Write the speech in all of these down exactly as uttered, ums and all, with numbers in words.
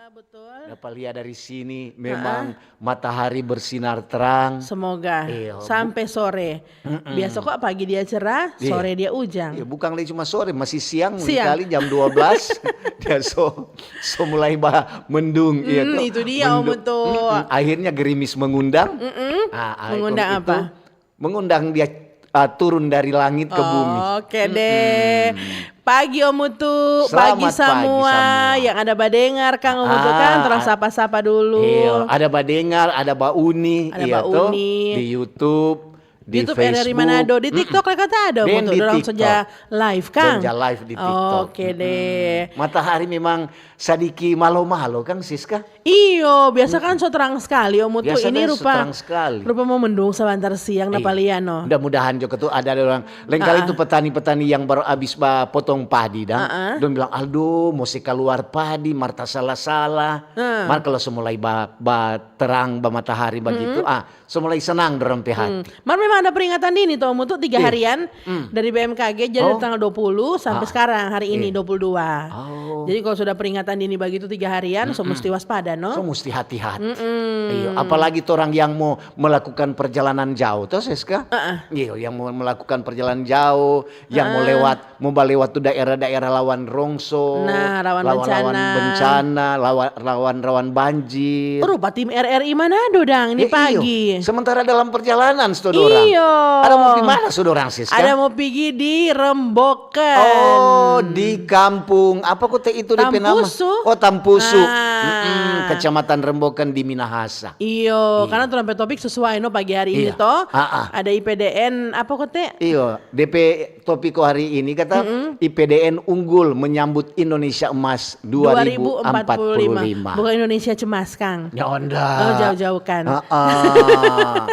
Betul. Dapa lia dari sini, memang matahari bersinar terang. Semoga. Iya, bu- Sampe sore. Mm-mm. Biasa kok pagi dia cerah, Iya. sore dia ujang. Iya, bukan lagi cuma sore, masih siang, Siang. kali jam dua belas, dia so, so mulai ba mendung, iya Mm, toh. itu dia, Om Mendung. Utu. Mm-mm. Akhirnya gerimis mengundang. Mm-mm. Ah, ah, Mengundang itu, apa? itu mengundang dia, ah, turun dari langit ke bumi. Oke deh. Mm-mm. Pagi Om Utu, Selamat pagi pagi samua semua. yang ada badengar, Kang Om Utu, kan? Ah, Torang a- sapa-sapa dulu. Iya, ada badengar, ada bauni, Ada iya toh? bauni. Di YouTube, di YouTube R R I Facebook. Manado, di Mm-mm. TikTok lah kata ada, Om Den Utu. di Dorang TikTok. saja live, Kang? Dorang ja live di TikTok. Oke Mm-mm. deh. Matahari memang sadiki malo-malo, Kang Siska? Iyo, biasa kan so terang skali, Om Utu. Biasa Ini kan so rupa, terang skali. rupa mo mendung sabantar siang, Iya. dapa lia no. Mudah-mudahan jo katu ada orang. Lain kali Ah, tu ah. petani-petani yang baru abis ba potong padi, dang. Ah, ah. Dong bilang, "Aldo, mo se kaluar padi, mar tasala-sala." Ah. Mar kalau so mulai ba, ba terang, ba matahari bagitu, Mm-mm. ah, so mulai senang dorang pe Hmm. hati. Mar memang ada peringatan dini to, Om Utu, tiga Iya. harian Mm. dari B M K G, jadi Oh. tanggal dua puluh sampai Ah. sekarang, hari ini, Iya. dua puluh dua. Oh. Jadi kalau sudah peringatan dini bagitu tiga harian, so Mm-mm. musti waspada, no? So musti hati-hati. Mm-mm. Iya, apalagi torang yang mau melakukan perjalanan jauh, toh, Siska? Heeh. Iya, yang mau melakukan perjalanan jauh, yang mau Heeh. lewat, mau balewat tu daerah-daerah lawan rongso, Nah, rawan lawan-lawan bencana. bencana, lawan, rawan-rawan banjir. Rupa tim R R I Manado dang ni Eh, iyo. pagi. Sementara dalam perjalanan, sto dorang. Iyo. Ada mau pi mana, sto dorang, Siska? Ada mau pigi di Remboken. Oh, di kampung apa kote itu depe nama? Tampusu. Oh, Tampusu. Ah. Mm-mm, Kecamatan Remboken di Minahasa. Iyo, Iyo. karena torang pe topik sesuai no pagi hari ini Iyo. to. Ah, ah. Ada I P D N apa kote? Iyo, depe topik hari ini kata Mm-mm. I P D N unggul menyambut Indonesia Emas dua ribu empat puluh lima. dua ribu empat puluh lima. Bukan Indonesia cemas, Kang. Ya onda. Oh, jauh-jauh kan. Ah, ah.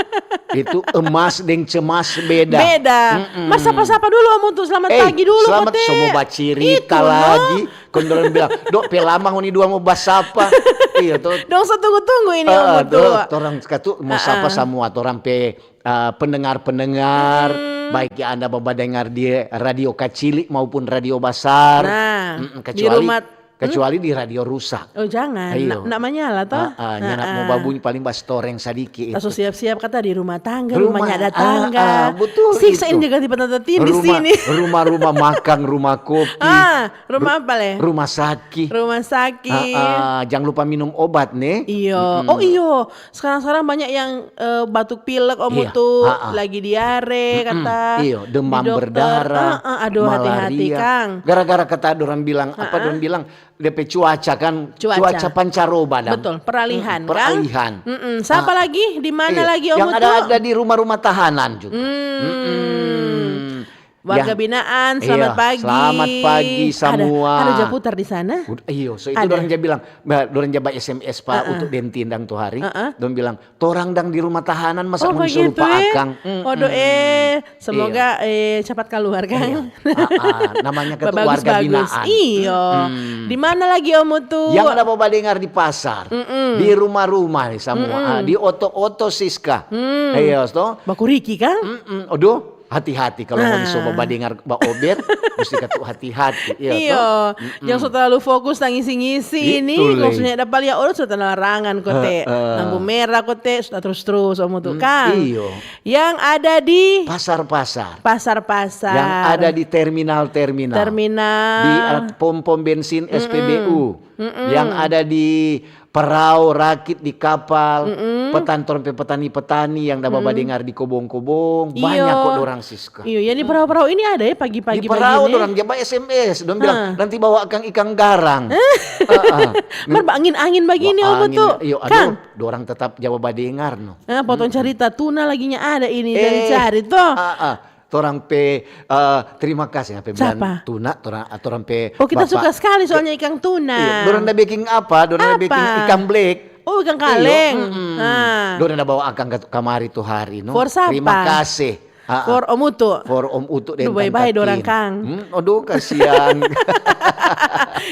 Itu emas deng cemas beda. Beda. Mm-mm. Mas, sapa-sapa dulu, Om Utu. Selamat Eh, pagi dulu, selamat, kote. so mo bacirita Itu, no. lagi. Kon dorang bilang, "Dok, pe lama ngoni dua mo basapa." Iya, to. Dong so tunggu-tunggu ini, Ah, Om Utu. to, torang katu mo Ah, sapa ah. samua, torang pe, ah, pendengar-pendengar, Hmm. baik yang Anda badengar di radio kacili maupun radio basar. Nah, Mm-mm, di kecuali, rumah, hmm? kecuali di radio rusak. Oh, jangan. Ayo. Na-, namanya lah, toh? Ah, ah, nyanda mo Ah, ah. babunyi, paling bastoreng sadiki itu. Langsung siap-siap kata di rumah tangga, Rumah, rumahnya ada ah, tangga. ah, betul Siksa itu. ini ganti pantat tini Rumah, sini. rumah-rumah makang, rumah kopi. Ah, rumah Ru-, apa, le? rumah saki. Rumah saki. Ah, ah, jangan lupa minum obat, ne. Iyo. Mm-mm. Oh, iyo. Sekarang-sekarang banyak yang, eh, batuk pilek, Om Iya. Utu, Ah, ah. lagi diare, Mm-mm. kata Iyo, di demam dokter. berdarah, Ah, ah, aduh, hati-hati, malaria. Kang. Gara-gara kata dorang bilang, apa Ah, ah. dorang bilang, depe cuaca kan, Cuaca. cuaca pancaroba, dang. Betul, peralihan, Mm, kan? peralihan. Mm-mm. Sapa Ah. lagi? Di mana Iya. lagi, Om Yang ada, Utu? ada di rumah-rumah tahanan juga. Hmm. Mm-mm. Warga Yang binaan, selamat Iya, pagi. selamat pagi Ada, samua. ada ja putar di sana? Ud-, iyo, so itu Ada. dorang ja bilang, ba-, dorang ja ba S M S pa Heeh. Utu deng Tindang tu hari. Heeh. Dong bilang, "Torang dang di rumah tahanan, masa Oh, ngoni so begitu, lupa eh? akang?" Mm-mm. Waduh, eh, semoga, Iya. eh, cepat keluar, kan? Iya. Ah, ah, namanya ketua Bagus, warga bagus. binaan. Iyo. Mm-mm. Di mana lagi, Om Utu? Yang ada mau badengar di pasar, Mm-mm. di rumah-rumah nih samua, Mm-mm. ah, di oto-oto, Siska. Mm. Iya, toh? Baku Riki, kan? Mm-mm. Aduh, hati-hati kalau ngoni so Ah. badengar ba ober, mesti katu hati-hati, iya Iyo, toh? Mm-mm. jangan so terlalu fokus nang ngisi-ngisi Itu ini, le. maksudnya ada palia orang sudah tanda larangan kote, Heeh. lampu merah kote, sudah terus-terus, Om Utu, Mm, kan? iyo. Yang ada di Pasar-pasar. pasar-pasar. Yang ada di terminal-terminal. Terminal. Di, eh, pom-pom bensin Mm-mm. S P B U. Mm-mm. Yang ada di perau, rakit di kapal, Mm-mm. petan-, torang pe petani-petani yang da Mm. badengar di kobong-kobong, Iyo. banyak kok dorang, Siska. Iyo, yang di perau-perau ini ada ya pagi-pagi Di perau begini. dorang ja ba S M S, dong bilang, Hah. "Nanti bawa akang ikang garang." Heeh. Mar ba angin-angin begini, Wah, Om angin, Utu. iyo, aduh, Kang. dorang tetap ja badengar, no. Eh, potong Mm-mm. carita, tuna lagi nya ada ini, Eh, cari-cari, toh. ah, ah. Torang pe, eh, terima kasih, apa bilang Sapa? tuna, torang, torang pe Oh, kita bapak. suka sekali soalnya ikan tuna. Iya, dorang da beking apa? Dorang da Apa? beking ikan black. Oh, ikan Iya, kaleng. mm-mm. Ah. Dorang da bawa akang ka-, kamari tu hari, no. For sapa? Terima kasih. Ah, ah. For Om Utu. For Om Utu deng Duh, bye-bye Tanta dorang, Tin. Kang. Hmm, aduh, kasihan.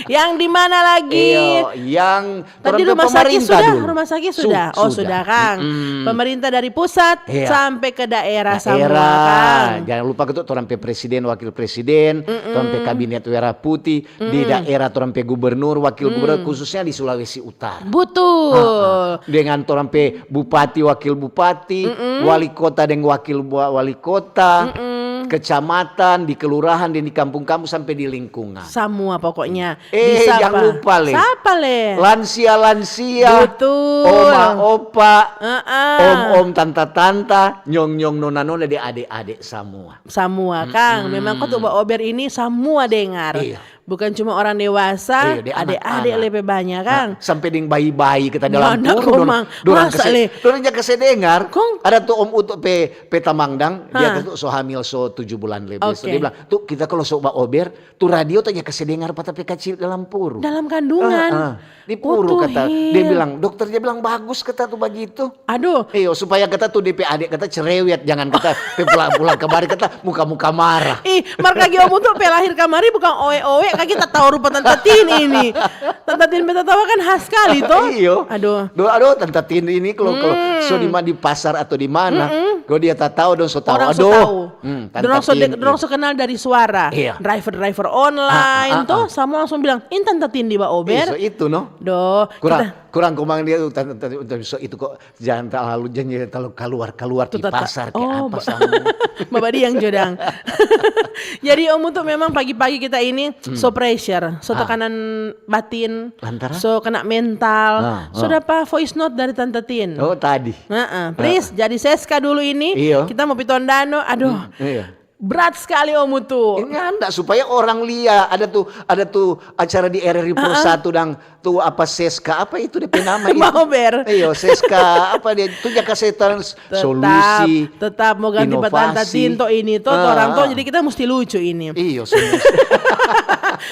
Yang di mana lagi? Iyo, yang Tadi orang rumah sakit pemerintah sudah, dulu. rumah sakit Su- sudah. Oh, sudah. sudah, Kang. Mm-mm. Pemerintah dari pusat Iya. sampai ke daerah, semua, Daerah. Kang. Jangan lupa ketuk orang pe presiden, wakil presiden, orang pe kabinet merah putih, di daerah orang pe gubernur, wakil gubernur, khususnya di Sulawesi Utara. Betul. Dengan orang pe bupati, wakil bupati, wali kota deng wakil bu- wali kota, kecamatan, di kelurahan, dan di kampung-kampung sampai di lingkungan. Semua pokoknya. Eh, Disapa. Jangan lupa, Le. Sapa, Le? Lansia-lansia, Betul. Oma-opa, Heeh. Om-om, tanta-tanta, nyong-nyong, nona-nona, deng ade-ade semua. Semua, Kang. Memang kau tuh Ba Ober ini semua dengar. Iya. Bukan cuma orang dewasa, Iya, deng ade-ade anak-anak. Lebih banyak, Kang. Nah, sampai deng bayi-bayi kita dalam Anak puru, komang. Dorang Masa, kase, Le? Dorang ja kase dengar. Kong? Ada tu Om Utu pe, pe tamang dang, dia Ha. kata so hamil so tujuh bulan lebih. So, Oke. Dia bilang, "Tu kita kalau so Ba Ober, tu radio tu ja kase dengar pa ta pe kacil dalam puru." Dalam kandungan. Ah, ah. Di Oh, puru tuh, kata. Hil. Dia bilang, dokter dia bilang, "Bagus," kata tu bagitu. Aduh. Iyo, supaya kata tu depe adek kata cerewet, jangan kata pe pulang-pulang kamari kata muka-muka marah. Ih, mar kage Om Utu pe lahir kamari bukan oe-oe, kage tatawa rupa Tanta Tin ini. Tanta Tin pe tatawa kan khas sekali, toh? Iyo. Aduh. Duh, aduh, Tanta Tin ini kalau kalau so di ma-, di pasar atau di mana, kalau dia tatawa dong so tawa. Orang so Aduh. tahu. Hmm, Tanta Dorang so, Tin dorang so kenal dari suara. Iya. Driver-driver online, Ah, ah, ah, toh, ah. Semua langsung bilang, "Ini Tanta Tin di Ba Ober." Iso itu, no? Doh, Kurang, kita kurang komang dia tuh, Tanta Tin, so itu kok jangan terlalu, jangan terlalu keluar-keluar di Tuh, Tanta. Pasar kayak Oh, apa ba- sama. Baba Diang Jodang. Jadi Om Utu memang pagi-pagi kita ini so pressure, so Ah. tekanan batin, Lantaran? So kena mental. Ah, So ah. Dapa voice note dari Tanta Tin. Oh, tadi. Heeh, please, jadi Seska dulu ini. Iyo. Kita mau pi tondano. Aduh, Iya. berat sekali Om Utu. Ini anda supaya orang lia, ada tuh, ada tuh acara di R R I Pro satu dang, tuh apa, Seska, apa itu depe nama itu? Ba Ober. Iyo, Seska, apa dia? Itu ja kasih trans- Tetap, solusi, tetap mau ganti pa Tanta inovasi. Tin to ini to, Ah, orang to. ah. Jadi kita mesti lucu ini. Iyo, solusi.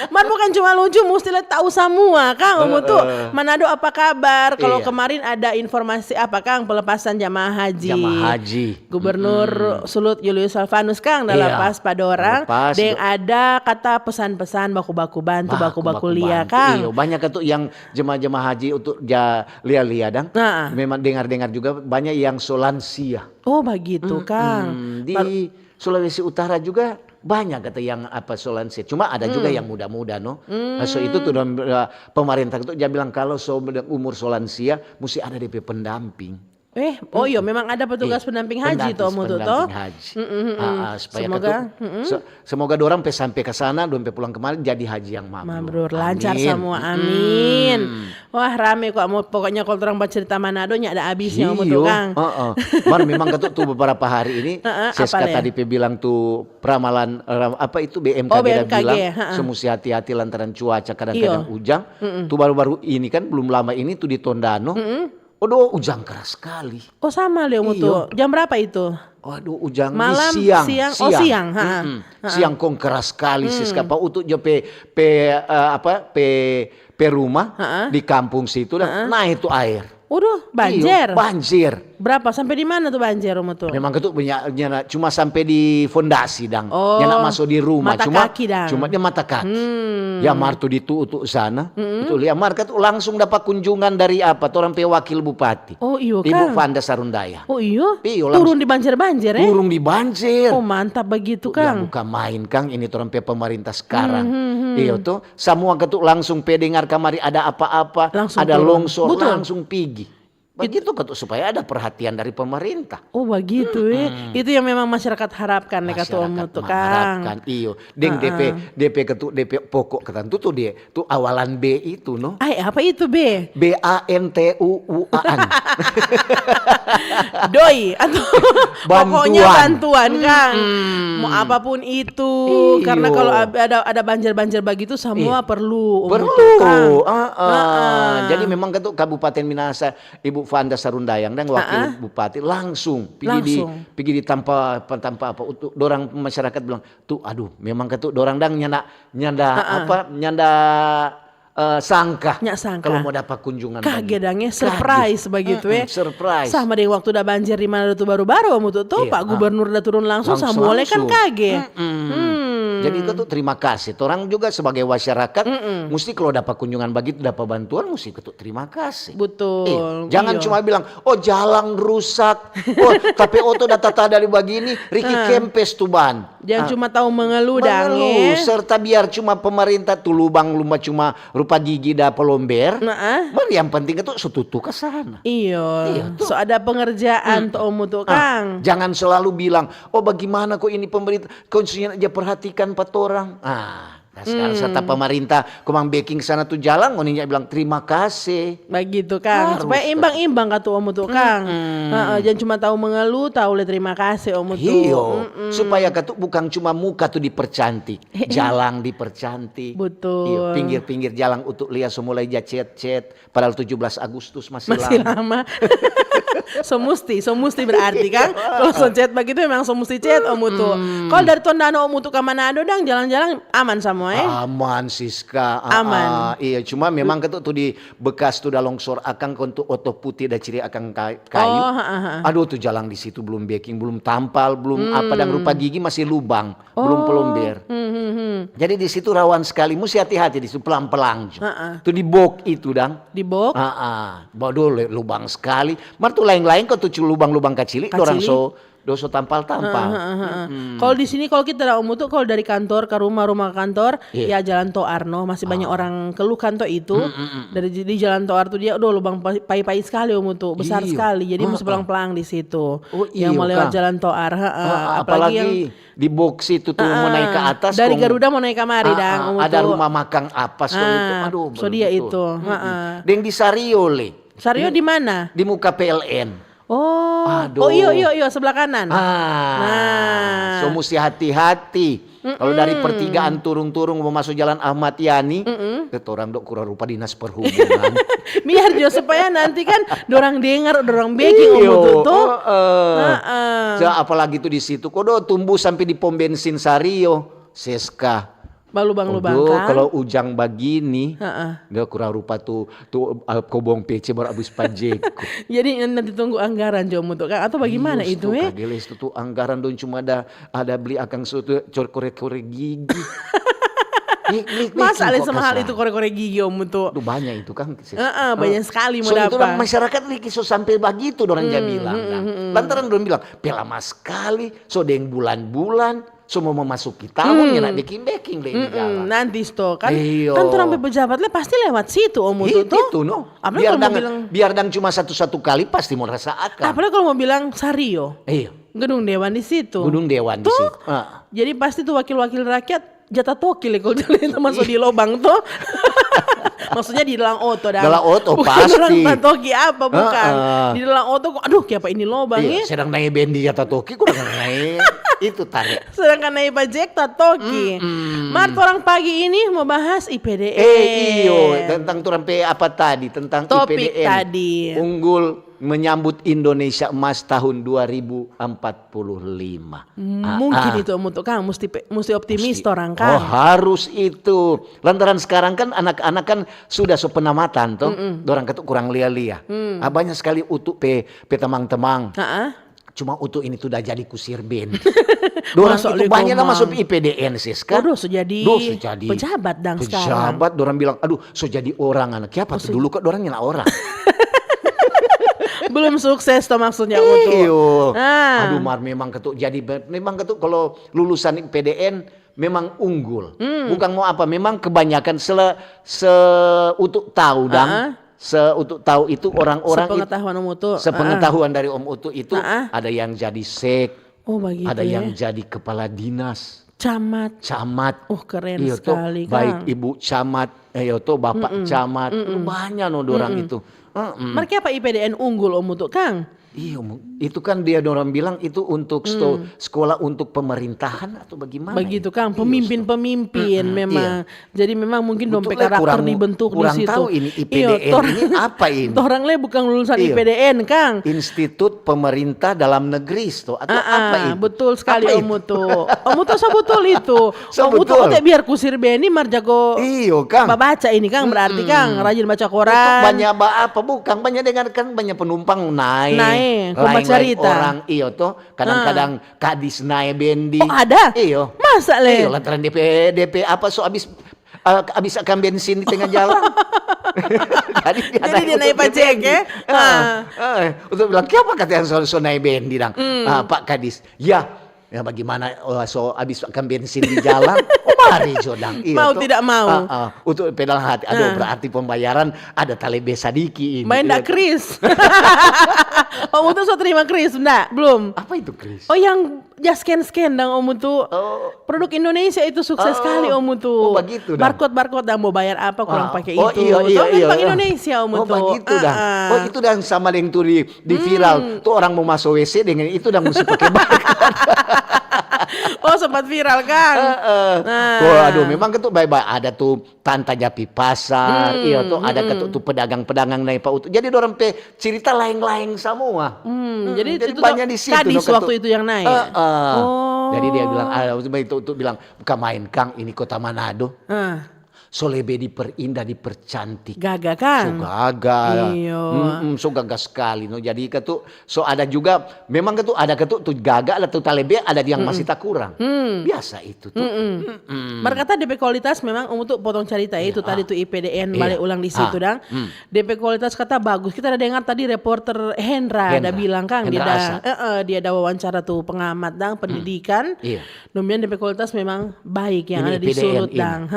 Man bukan cuma lucu, mesti le tahu semua, Kang. Om Utu, Heeh. Manado apa kabar? Kalau Iya. Kemarin ada informasi apa, Kang? Pelepasan jamaah haji. Jamaah haji. Gubernur Sulut Julius Salvanus, Kang, dah Iya. lepas pa dorang. Lepas, Deng do- ada kata pesan-pesan baku-baku bantu, baku-baku lia, Baku-baku Kang. bantu. Iyo, banyak tu yang jemaah-jemaah haji untuk ja lia-lia dang. Ah. Memang dengar-dengar juga banyak yang so lansia. Oh, begitu, Kang. Hmm, di Sulawesi Utara juga banyak kata yang apa so lansia. Cuma ada juga yang muda-muda, no. Nah, so itu tuh dong, eh, pemerintah itu dia bilang kalau so umur so lansia mesti ada depe pendamping. Eh, oh iyo, memang ada petugas Iya, pendamping haji pendamping, to, Om Utu, to? pendamping haji. Mm-mm, mm-mm. Ah, ah, supaya Semoga, ketu-, se- semoga dorang pe sampe ke sana, dong pe pulang kemari jadi haji yang mabrur. Mabrur, lancar Amin. Semua, amin. Wah, rame kok. Mau, pokoknya kalau orang bercerita Manado, nya ada habisnya, Om Utu, Iyo, Kang. Heeh. Mar memang ketu tu beberapa hari ini, Heeh, Seska apa le? Tadi pe bilang tu ramalan, ram-, apa itu, B M K G, Oh, dia B M K G, bilang, heeh. so musti hati-hati lantaran cuaca kadang-kadang Iyo. ujang. Tu baru-baru ini kan, belum lama ini tu di Tondano. Odo, ujang keras sekali. Oh, sama le, Om Utu. Iyo. Jam berapa itu? Waduh, ujang Malam, di siang. siang. Oh, siang, ha. Mm-mm. Siang kong keras sekali, Seska. Pa utu jo pe, pe, eh, apa, pe, pe rumah Ha-ha. di kampung situ dah naik tu air. Waduh, banjir. Iyo, banjir. Berapa? Sampai di mana tu banjir, Om Utu? Memang ketu punya, nyana cuma sampe di fondasi dang. Oh, Nyana maso di rumah, mata cuma kaki dang. Cuma dia mata kaki. Hmm. Ya mar tu di tu, tu sana, tu lia mar ketu langsung dapa kunjungan dari apa, torang pe wakil bupati. Oh, iyo, Ibu Kang. Fanda Sarundaya. Oh, iyo? Iyo, Turun langsung. Di banjir-banjir, eh? Turun di banjir. Oh, mantap begitu, Tu bilang, Kang. "Bukan main, Kang, ini torang pe pemerintah sekarang." Iyo tu, samua ketu langsung pe dengar kamari ada apa-apa, Langsung ada turun. longsor, Betul. Langsung pigi. Begitu ketu supaya ada perhatian dari pemerintah. Oh, begitu, eh. Itu yang memang masyarakat harapkan, le, kata Om Utu, Kang. Mengharapkan, iyo. Deng depe, depe ketu, depe pokok ketentu tu dia, tu awalan B itu, no? Ai, apa itu, B? B A N T U U A N. Doi atau Bantuan. Pokoknya bantuan, Kang. Mau apapun itu, Iyo. Karena kalau ab-, ada ada banjir-banjir begitu, semua Iya. Perlu, Om Perlu. Utu, Kang. Ah, ah. Jadi memang ketu Kabupaten Minahasa, Ibu Fanda Sarundayang dan wakil bupati langsung pigi di Langsung. Pigi di tampa, tampa apa, untuk dorang masyarakat bilang, "Tu, aduh, memang ketu dorang dang nyanda, nyanda apa, nyanda Eh, sangka Nya sangka. Kalau mau dapat kunjungan Kage banyak. Dang, eh, surprise begitu, eh. Mm-mm, surprise. Sama deng waktu da banjir di Mana Datu baru-baru, Omu Tu, to, Iya, Pak ah. Gubernur da turun langsung, Langsung, samua lei kan langsung. kage. Mm-mm. Jadi itu tuh terima kasih. Orang juga sebagai masyarakat, mesti kalau dapat kunjungan begitu, dapat bantuan, mesti itu terima kasih. Betul, Eh, jangan iya. Cuma bilang, "Oh, jalan rusak. Oh, tapi oto da tata dari begini, Ricky kempes tu ban." Jangan Ah. cuma tahu mengeluh, Dang, Mengeluh, eh. serta biar cuma pemerintah tu lubang lumba cuma rupa gigi da pelomber. Nah, ah. Mar yang penting itu so tutu ke sana. Iyo, Iya, tuh. So ada pengerjaan tu, Omu Tu, Ah, Kang. Jangan selalu bilang, "Oh, bagaimana kok ini pemerintah? Kau sunya aja perhatikan pa torang." Ah, nah, sekarang serta pemerintah komang beking sana tu jalan, ngoni nya bilang, "Terima kasih." Begitu, Kang. Harus Supaya tuh. Imbang-imbang katu, Omu Tu, Kang. Heeh, jangan cuma tahu mengeluh, tahu le terima kasih, Omu Tu. Iyo, supaya katu bukan cuma muka tu dipercantik, jalan dipercantik. Betul. Iyo, pinggir-pinggir jalan untuk lia so mulai ja cet-cet, padahal tujuh belas Agustus masih, Masih lama. Lama. So musti, so musti berarti, Kang. Kalau so cet begitu memang so musti cet, Omu Tu. Kalau dari Tondano, Omu Tu, ka Manado, Dang, jalan-jalan aman samua, eh? Aman, Siska. Ah, Aman. Ah, iya, cuma memang katu tu di bekas tu da longsor akang, kon tu oto putih da ciri akang kai- kayu. Oh, ha, ha, ha. Aduh, tu jalan di situ belum beking, belum tampal, belum apa, dan rupa gigi masih lubang, belum Oh. Pelomber. Hmm, hmm, hmm. Jadi di situ rawan sekali, mesti hati-hati di situ, pelang-pelang jo. Ha, ha. Tu di bok itu, Dang. Di bok? Ah, ah. Bodoh, le- lubang sekali. Mar tu laeng-laeng kau tu cu lubang-lubang kacili, Kacili. dorang so, do so tampal-tampal. Heeh, heeh, heeh. Kalau di sini, kalau kita da, Omu Tu, kalau dari kantor ke rumah, rumah ke kantor, Iya. Ya jalan toar no, masih banyak orang keluhkan to itu. Dari di, di jalan toar tu dia, aduh, lubang pai-, pai-pai sekali, Omu Tu, besar Iyo. Sekali. Jadi mesti Heeh. pelang-pelang di situ. Oh, Yang iyo, mau lewat Kang. jalan toar, heeh. Ah, Apalagi yang di box itu tu mau naik ke atas, Dari kong- Garuda mau naik kamari, Ah, Dang, ah, Omu ada Tu. Rumah Makan Apas kong itu. Ah, Aduh, so belum dia itu. Itu, heeh. Deng di Sario le. Sario di mana? Di muka P L N. Oh, Aduh. Oh, iyo, iyo, iyo, sebelah kanan. Ah, Nah. So musti hati-hati. Kalau dari pertigaan turung-turung mau masuk jalan Ahmad Yani, itu orang dok kurang rupa dinas perhubungan. Biar jo supaya nanti kan dorang dengar, dorang beking, Omu Tu, to. Heeh. Heeh. So, apalagi tu di situ, kodo tumbuh sampai di pom bensin Sario, Seska. Balubang-lubang, Aduh, Kang. Kalau ujang bagini, Heeh. Dia kurang rupa tu, tu uh, kobong P C baru abis pajeko. Jadi nanti tunggu anggaran jo, Omu Tu, Kang. Atau bagaimana Iyo, itu, tu eh? Kageles tu, tu anggaran dong cuma ada, ada beli akang so tu cor kore-kore gigi. Lik, lik, lik, Masa le kok semahal kasar. Itu kore-kore gigi, Omu Tu? Tu banyak itu, Kang, sis. Heeh, banyak sekali mau So, itu dapat. Masyarakat lagi so sampai bagitu, dorang ja bilang, Dang. Lantaran dorang bilang, "Pe lama sekali, so deng bulan-bulan, so mau memasuki tahun, ya nak beking-beking le di Mm-mm, jalan." Nanti sto kan, Iyo. Kan torang pe pejabat le pasti lewat situ, Omu Tu, Itu, to? itu, no. Apalagi Biar kalau mau dang, bilang, biar dang cuma satu-satu kali, pasti mau rasa akang. Apalagi kalau mau bilang Sario, Iya. Gedung Dewan di situ. Gedung Dewan di Tuh. Situ. Ah. Jadi pasti tuh wakil-wakil rakyat jatah toki le kalau jalan itu masuk di lobang tuh. Maksudnya di dalam oto, Dang. Dalam oto, Bukan pasti. Orang tatoki apa, bukan. Heeh. Di dalam oto, aduh, kayak apa ini lobang, Iya, ya? Sedang naik bendi jatuh toki, kurang naik. Itu tarik. Sedangkan naik bajek tatoki. Mar, orang pagi ini mau bahas I P D N. Eh, iyo, tentang tu rampe apa tadi? Tentang Topik I P D N. Tadi. Unggul menyambut Indonesia Emas tahun dua ribu empat puluh lima. Mungkin Ah, ah. Itu, Omu Tu, Kang, mesti pe-, mesti optimis Mesti. orang, Kang. Oh, harus itu. Lantaran sekarang kan anak-anak kan sudah so penamatan, toh. Dorang katu kurang lia-lia. Ah, banyak sekali utu pe, pe temang-temang. Heeh. Cuma utu ini tu udah jadi kusir ben. Dorang Masuk itu lingkungan. Banyak lah masuk I P D N, Siska. Waduh, so jadi Duh, so jadi pejabat dang sekarang. Pejabat, dorang bilang, "Aduh, so jadi orang, anak." Kiapa tu dulu kok dorang nyana orang? Belum sukses toh maksudnya, Omu Tu. Iyo. Ah. Aduh, Mar, memang katu jadi, memang katu kalau lulusan I P D N memang unggul. Hmm. Bukan mau apa, memang kebanyakan sele, seutuk tahu, Dang. Ah, ah. Seutuk tahu itu orang-orang it- Sepengetahuan Omu Tu. Sepengetahuan dari Om Utu itu, Ah, ah. Ada yang jadi sek, Oh, begitu, ada ya. Yang jadi kepala dinas, Camat. Camat. Oh, keren Iyo, toh, sekali, baik Kang. Ibu Camat, eh, iyo, toh, Bapak Camat, banyak no dorang itu. Mm-mm. Mar, kiapa I P D N unggul, Omu Tu, Kang? Iyo, mu- itu kan dia dorang bilang itu untuk sto- sekolah untuk pemerintahan atau bagaimana? Begitu, Ya? Kang, pemimpin-pemimpin memang. Jadi memang mungkin dong pe karakter dibentuk di situ. Kurang tahu ini I P D N ini apa ini? Torang le bukan lulusan I P D N, Kang. Institut Pemerintah Dalam Negeri sto atau apa itu? Betul sekali, Om Mutu. Om Mutu so betul itu. Om Mutu kote biar kusir beni mar jago. Iyo, Kang. Babaca ini, Kang, berarti, Kang, rajin baca koran. Banyak ba apa, bukang, banyak dengar kan, banyak penumpang nae. Nae, kong bacarita. Orang, iyo to, kadang-kadang kadis nae bendi. Oh, ada? Iyo. Masa le? Iyo, lantaran depe depe apa so abis eh, abis akang bensin di tengah jalang. Jadi dia nae pajek, ya? Untuk bilang, "Kiapa kata yang so, so nae bendi dang?" Ah, Pak Kadis. Ya, ya bagaimana, oh, so abis akang bensin di jalang? Oh, mari jo dang. Iyo, Mau tidak mau. Untuk pedang hati. Aduh, berarti pembayaran ada talebe sadiki ini. Main dak Kris. Oh, Mutu so terima Kris, ndak? Belum. Apa itu Kris? Oh, yang just scan-scan dang, Om Mutu. Produk Indonesia itu sukses sekali, Om Mutu. Oh, begitu dang. Barcode-barcode dang, mau bayar apa, kurang pakai itu. Oh, iyo, iyo, iyo. Bank Indonesia, Om Mutu. Oh, begitu dang. Oh, itu dang sama deng tu di, di viral. Tu orang mo maso W C dengan itu dang musti pake barcode. Oh, sempat viral, Kang. Heeh. Oh, aduh, memang kan tu bae-bae ada tu tanta japi pasar, iyo tu ada kan tu, tu pedagang-pedagang nae pa utu. Jadi dorang pe cerita laeng-laeng samua. Hmm, jadi itu banyak di situ, Kadis waktu itu yang nae. Heeh. Oh. Jadi dia bilang, ah, itu, itu bilang, "Bukan main, Kang, ini kota Manado." So lebe diperindah, dipercantik. Gaga, Kang? So gaga. Iyo. Mm-mm, so gaga sekali, no. Jadi katu, so ada juga, memang katu ada katu tu gaga, ada tu talebe, ada yang masih takurang. Biasa itu tu. Mar kata depe kualitas memang, Om Mutu potong carita itu tadi tu I P D N, bale ulang di situ dang. Depe kualitas kata bagus. Kita ada dengar tadi reporter Hendra ada bilang, Kang, dia ada wawancara tu pengamat dang pendidikan. Dong bilang depe kualitas memang baik yang ada di Sulut dang.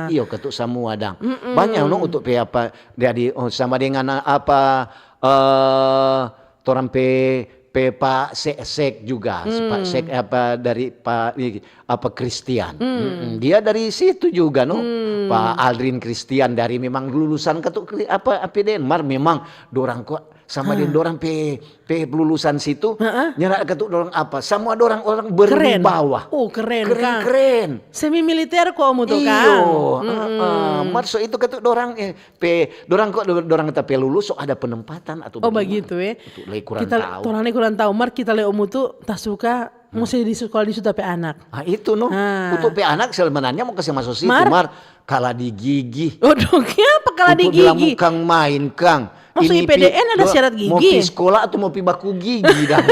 Iyo, katu samua dang. Banyak no untuk pe apa, jadi, oh, sama dengan apa, eh, torang pe, pe Pak Sek, Sek juga, Pak Sek apa dari Pak, apa, Christian. Mm-mm. Dia dari situ juga no. Pak Aldrin Christian dari memang lulusan katu kri- apa, A P D N. Mar memang dorang kok sama deng dorang pe, pe lulusan situ, nyanda katu dorang apa. Samua dorang orang berwibawa. Oh, keren, Keren, Kang. Keren. Semi militer ko, Om Mutu, Iyo, Kang? Heeh. Mar so itu katu dorang, eh, pe, dorang kok, dorang ta pe lulus so ada penempatan atau Oh, bagitu, eh. Itu lei kurang Kita tahu. Torang lei kurang tahu. Mar kita lei, Om Mutu, ta suka musti di sekolah di situ pe anak. Ah, itu no. Untuk pe anak sebenarnya mo kase maso situ, Mar? Mar, kala di gigi. Aduh, kiapa kala di Untuk bilang gigi? Bukang main, Kang. Maso Ini I P D N pi- ada do- syarat Mau gigi? pi sekolah atau mau pi baku gigi dang?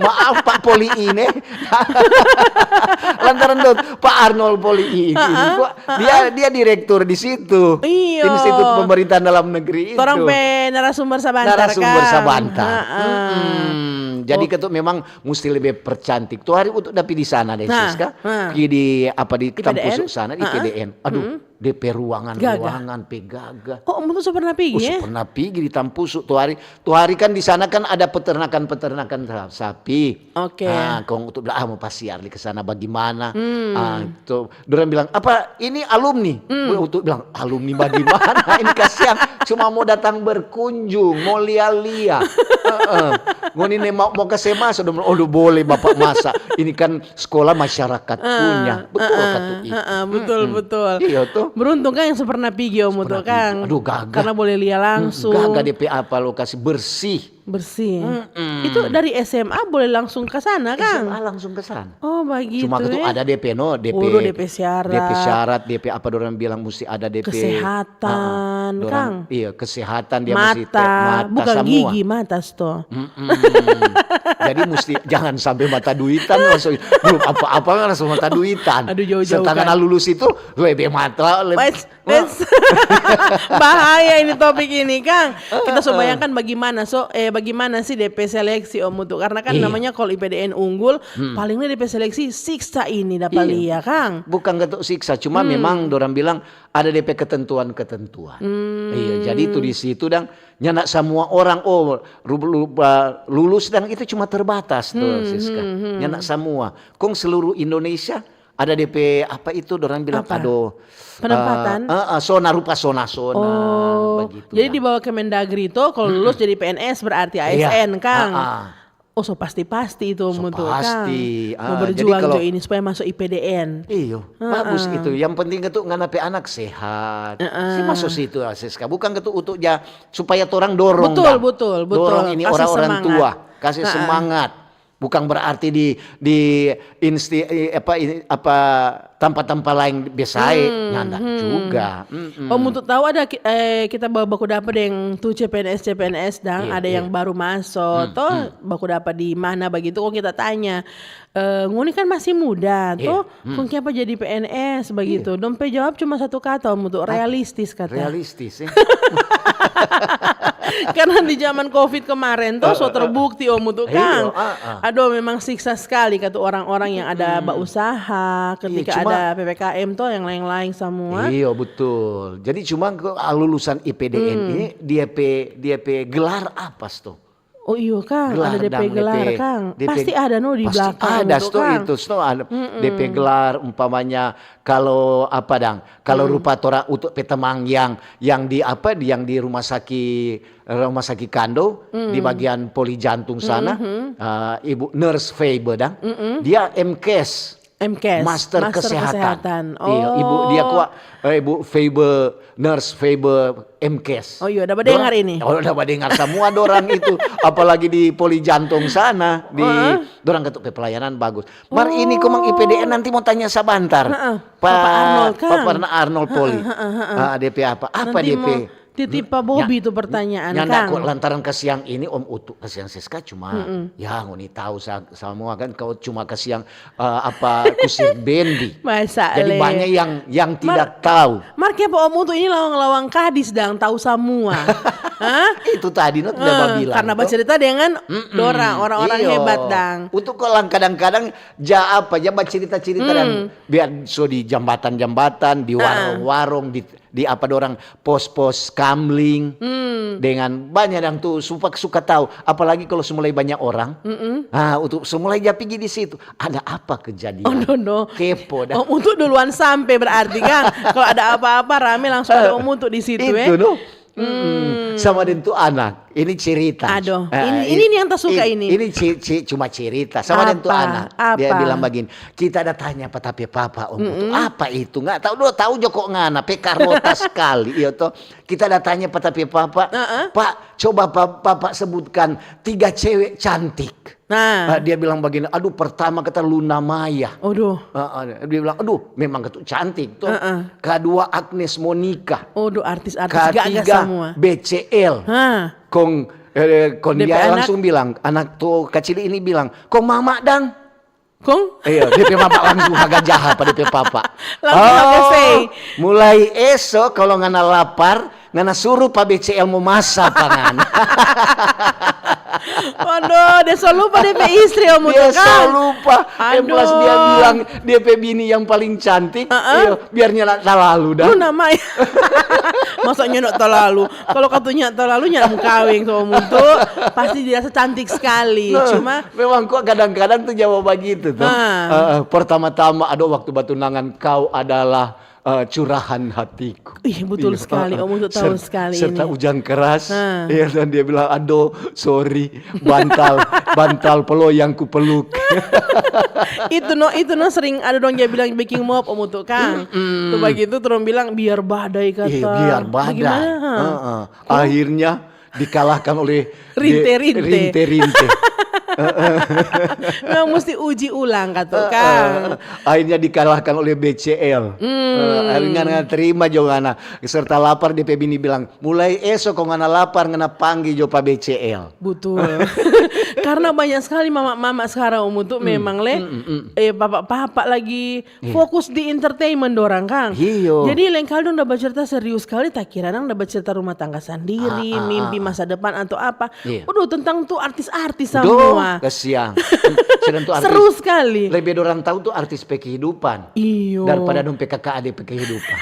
Maaf, Pak Poli ini. Lantaran dot Pak Arnold Poli ini, kok dia, dia direktur di situ. Iyo. Institut Pemerintahan Dalam Negeri itu. Torang pe narasumber sabantar, Narasumber Kang. sabantar. Heeh. Mm-mm. Jadi katu memang musti lebih percantik. Tu hari untuk dapi di sana deh, Nah, Siska. nah. Pi di apa di I P D N? Tampusu sana, Heeh. I P D N. Aduh, depe ruangan-ruangan pe gaga. Oh, Om Mutu so pernah pigi, Oh, eh? Pernah pigi di Tampusu tu hari. Tu hari kan di sana kan ada peternakan-peternakan sa- sapi. Oke. Ah, kong untuk bilang, ah, mau pasiar di ke sana bagaimana? Ah, tu dorang bilang, "Apa ini alumni?" Untuk bilang, "Alumni bagaimana? Ini kasihan, cuma mau datang berkunjung, mau lia-lia." Heeh. Ngoni ne mau, mau kase maso, dong bilang, "Oh, boleh Bapak masa. Ini kan sekolah masyarakat punya." Betul katu itu. Heeh, betul, betul. Iyo tuh. Beruntung kan yang so pernah pigi, Om Mutu, Pernah Kang? Pigi. Aduh, gaga. Karena boleh lia langsung. Gaga depe apa lokasi bersih. Bersih. Itu dari S M A boleh langsung ke sana, Kang? S M A langsung ke sana. Oh, begitu. Cuma katu Eh. Ada depe no, depe Waduh, depe syarat. Depe syarat, depe apa dorang bilang musti ada depe Kesehatan, Heeh. Dorang- Kang. Iya, kesehatan dia musti te- Mata, mata bukan semua. Gigi, mata sto. Mm-mm. Jadi musti jangan sampai mata duitan langsung belum apa-apa kan langsung mata duitan. Aduh, jauh-jauh, Setengah kan. Lulus itu lebih mata lebih Wes, wes. Bahaya ini topik ini, Kang. Kita so bayangkan bagaimana so eh bagaimana sih depe seleksi, Om Mutu, karena kan Iya. Namanya kalau I P D N unggul, paling depe seleksi siksa ini dapat Iya. Lia, Kang. Bukan ketuk siksa, cuma memang dorang bilang ada depe ketentuan-ketentuan. Iya, jadi itu di situ dang nyanda semua orang oh ru- lu- ba- lulus dang itu cuma terbatas tuh Siska. Nyanda semua. Kong seluruh Indonesia ada depe apa itu, dorang bilang, Apa? Aduh, Penempatan? Eh, eh, eh, sona, rupa sona-sona, Oh, begitu. Jadi di bawah Kemendagri itu kalau lulus jadi P N S berarti A S N, Iya. Kang. Ah, ah. Oh, so pasti-pasti itu, So Mutu, Kang. pasti. Mau Ah, jadi berjuang kalau jo ini supaya masuk I P D N. Iyo, bagus itu. Yang penting itu ngana pe anak sehat. Si masuk situ, Siska. Bukan gitu untuk ja supaya torang dorong. Betul, Dang. Betul, betul. Dorong ini Kasih orang-orang semangat. Tua, kasih semangat. Bukan berarti di di insti i- apa ini apa tampa-tampa lain biasa, nyanda juga. Mm-mm. Oh, untuk tahu ada ki- eh, kita bawa baku dapa deng tu C P N S C P N S dang, Iya, ada iya. Yang baru masuk, toh baku dapa di mana begitu, kok kita tanya, eh, ngoni kan masih muda, Iya. toh, kong kiapa jadi P N S begitu? Dong pe jawab cuma satu kata, Om Utu, realistis kata. Realistis, eh. Karena di zaman covid kemarin toh so terbukti, Om Utu, Iya, Kang. ah, ah. Aduh, memang siksa sekali kata orang-orang yang ada bausaha, ketika Iya, cuma ada P P K M toh, yang lain-lain semua. Iya, betul. Jadi cuma ke- ah, lulusan I P D N ini dia pe dia pe gelar apa sto? Oh iyo, Kang, ada Gelar D P dang, gelar, D P, Kang. D P, Pasti ada no di pasti belakang ada itu, sto Kang. Itu sto ada D P gelar, umpamanya kalau apa dang, kalau rupa tora utuk petemang yang yang di apa, yang di rumah sakit rumah sakit Kando di bagian poli jantung sana, eh, Ibu Nurse Febe dang, dia M Kes. M Kes, Master, Master kesehatan. Kesehatan. Iya, ibu dia Oh. Kuat, eh, Ibu Febe, Nurse Febe M Kes. Oh iya, udah badengar ini. Oh, udah badengar semua dorang itu, apalagi di poli jantung sana, di dorang ketuk pelayanan bagus. Mar ini komang I P D N nanti mau tanya sabantar. Heeh. Pa- Papa Arnold, Kang. Papa Arnold Poli. Ah, D P apa? Apa Nanti D P? mau titip Pa Bobi tu pertanyaan, Nyanda Kang. Kok lantaran kasiang ini Om Utuk kasiang Siska cuma ya ngoni tahu sa- semua kan kau cuma kasiang eh, apa kusir bendi. Masa Jadi le. Banyak yang yang tidak tahu. Mar kiapa Om Utuk ini lawang-lawang kadis dang tahu semua. Hah? Itu tadi no tidak Eh, bilang. karena bacerita dengan dorang, orang-orang Iyo. Hebat dang. Untuk kau lang kadang-kadang ja apa ja bacerita-cerita dan biar so di jambatan-jambatan, di warung-warung, di di apa dorang pos-pos kamling dengan banyak yang tuh suka suka tahu, apalagi kalau semulai banyak orang. Ah, untuk semulai ja pigi di situ ada apa kejadian. Oh, no, no. Kepo dah. Om Utuk duluan sampai berarti, Kang. Kalau ada apa-apa rame langsung ada Om Utuk di situ. Itu Eh. No. Mm-mm. Sama deng tu anak. Ini cerita. Aduh, Eh, ini- ini nih yang ta suka ini. Ini ci- ci- cuma cerita. Sama deng tu Apa? Anak. Dia Apa? Bilang begini, kita ada tanya pa tapi papa Om Utuk. Apa itu? Nggak tahu. Dua tahu jo kok ngana. Pekarotas sekali. Iyo toh. Kita ada tanya pa tapi papa. Pak, coba pa- papa sebutkan tiga cewek cantik. Nah. Ah, dia bilang begini, aduh pertama kata Luna Maya. Aduh. Ah, ah, dia bilang, aduh memang ketu cantik tuh. Kedua Agnes Monica. Aduh, artis-artis gagah Ketiga semua. B C L. Hah. Kong eh, kong Depe dia anak. Langsung bilang, anak tuh kecil ini bilang, kong mama dang. Kong? Iya, depe mama langsung haga jaha pa depe papa. Langsung haga say. Mulai eso kalau ngana lapar, ngana suruh pa B C L mo masa pa ngana. Waduh, dia so lupa depe istri, Om Utuk, Dia Kang. So lupa. Yang plus dia Aduh. Bilang dia pe bini yang paling cantik. Iyo, biar nyanda talalu dah. Lu namanya. Masa nyanda talalu? Kalau katanya talalu nyanda mau kawin sama Om Utuk, pasti dia rasa cantik sekali. Nah, Cuma memang kok kadang-kadang tuh jawab begitu tuh. Ah. Eh, eh, pertama-tama, aduh waktu batunangan kau adalah eh, curahan hatiku. Ih, betul Iya. sekali, Om Utuk tahu Ser- sekali serta ini. Ujang keras. Ah. Iya, dan dia bilang, aduh, sorry, bantal, bantal pelo yang kupeluk. Itu no, itu no sering ada dong dia bilang bikin mop, Om Utuk, Kang. Tuh begitu terus bilang biar badai kata. Iya, biar badai. Bagaimana? Heeh. Akhirnya dikalahkan oleh Rinte-rinte. Rinte-rinte. Memang mesti uji ulang kata, Kang. Akhirnya dikalahkan oleh B C L. Eh, akhirnya nggak terima juga, nah. Serta lapar, dia pe bini bilang, mulai esok kong ngana lapar, ngana panggil jo pa B C L. Betul. Karena banyak sekali mama-mama sekarang, Om Utuk, memang le, eh, papa-papa lagi fokus di entertainment dorang, Kang. Iyo. Jadi lengkal dong udah bercerita serius sekali, tak kira dong udah bercerita rumah tangga sendiri, Ah, ah, mimpi ah, ah. Masa depan atau apa. Iya. Udah tentang tuh artis-artis Duh, semua. Kasiang. Sedang tuh artis. Seru sekali. Lebih orang tahu tuh artis pe kehidupan. Iyo. Daripada dong P K K A D pe kehidupan.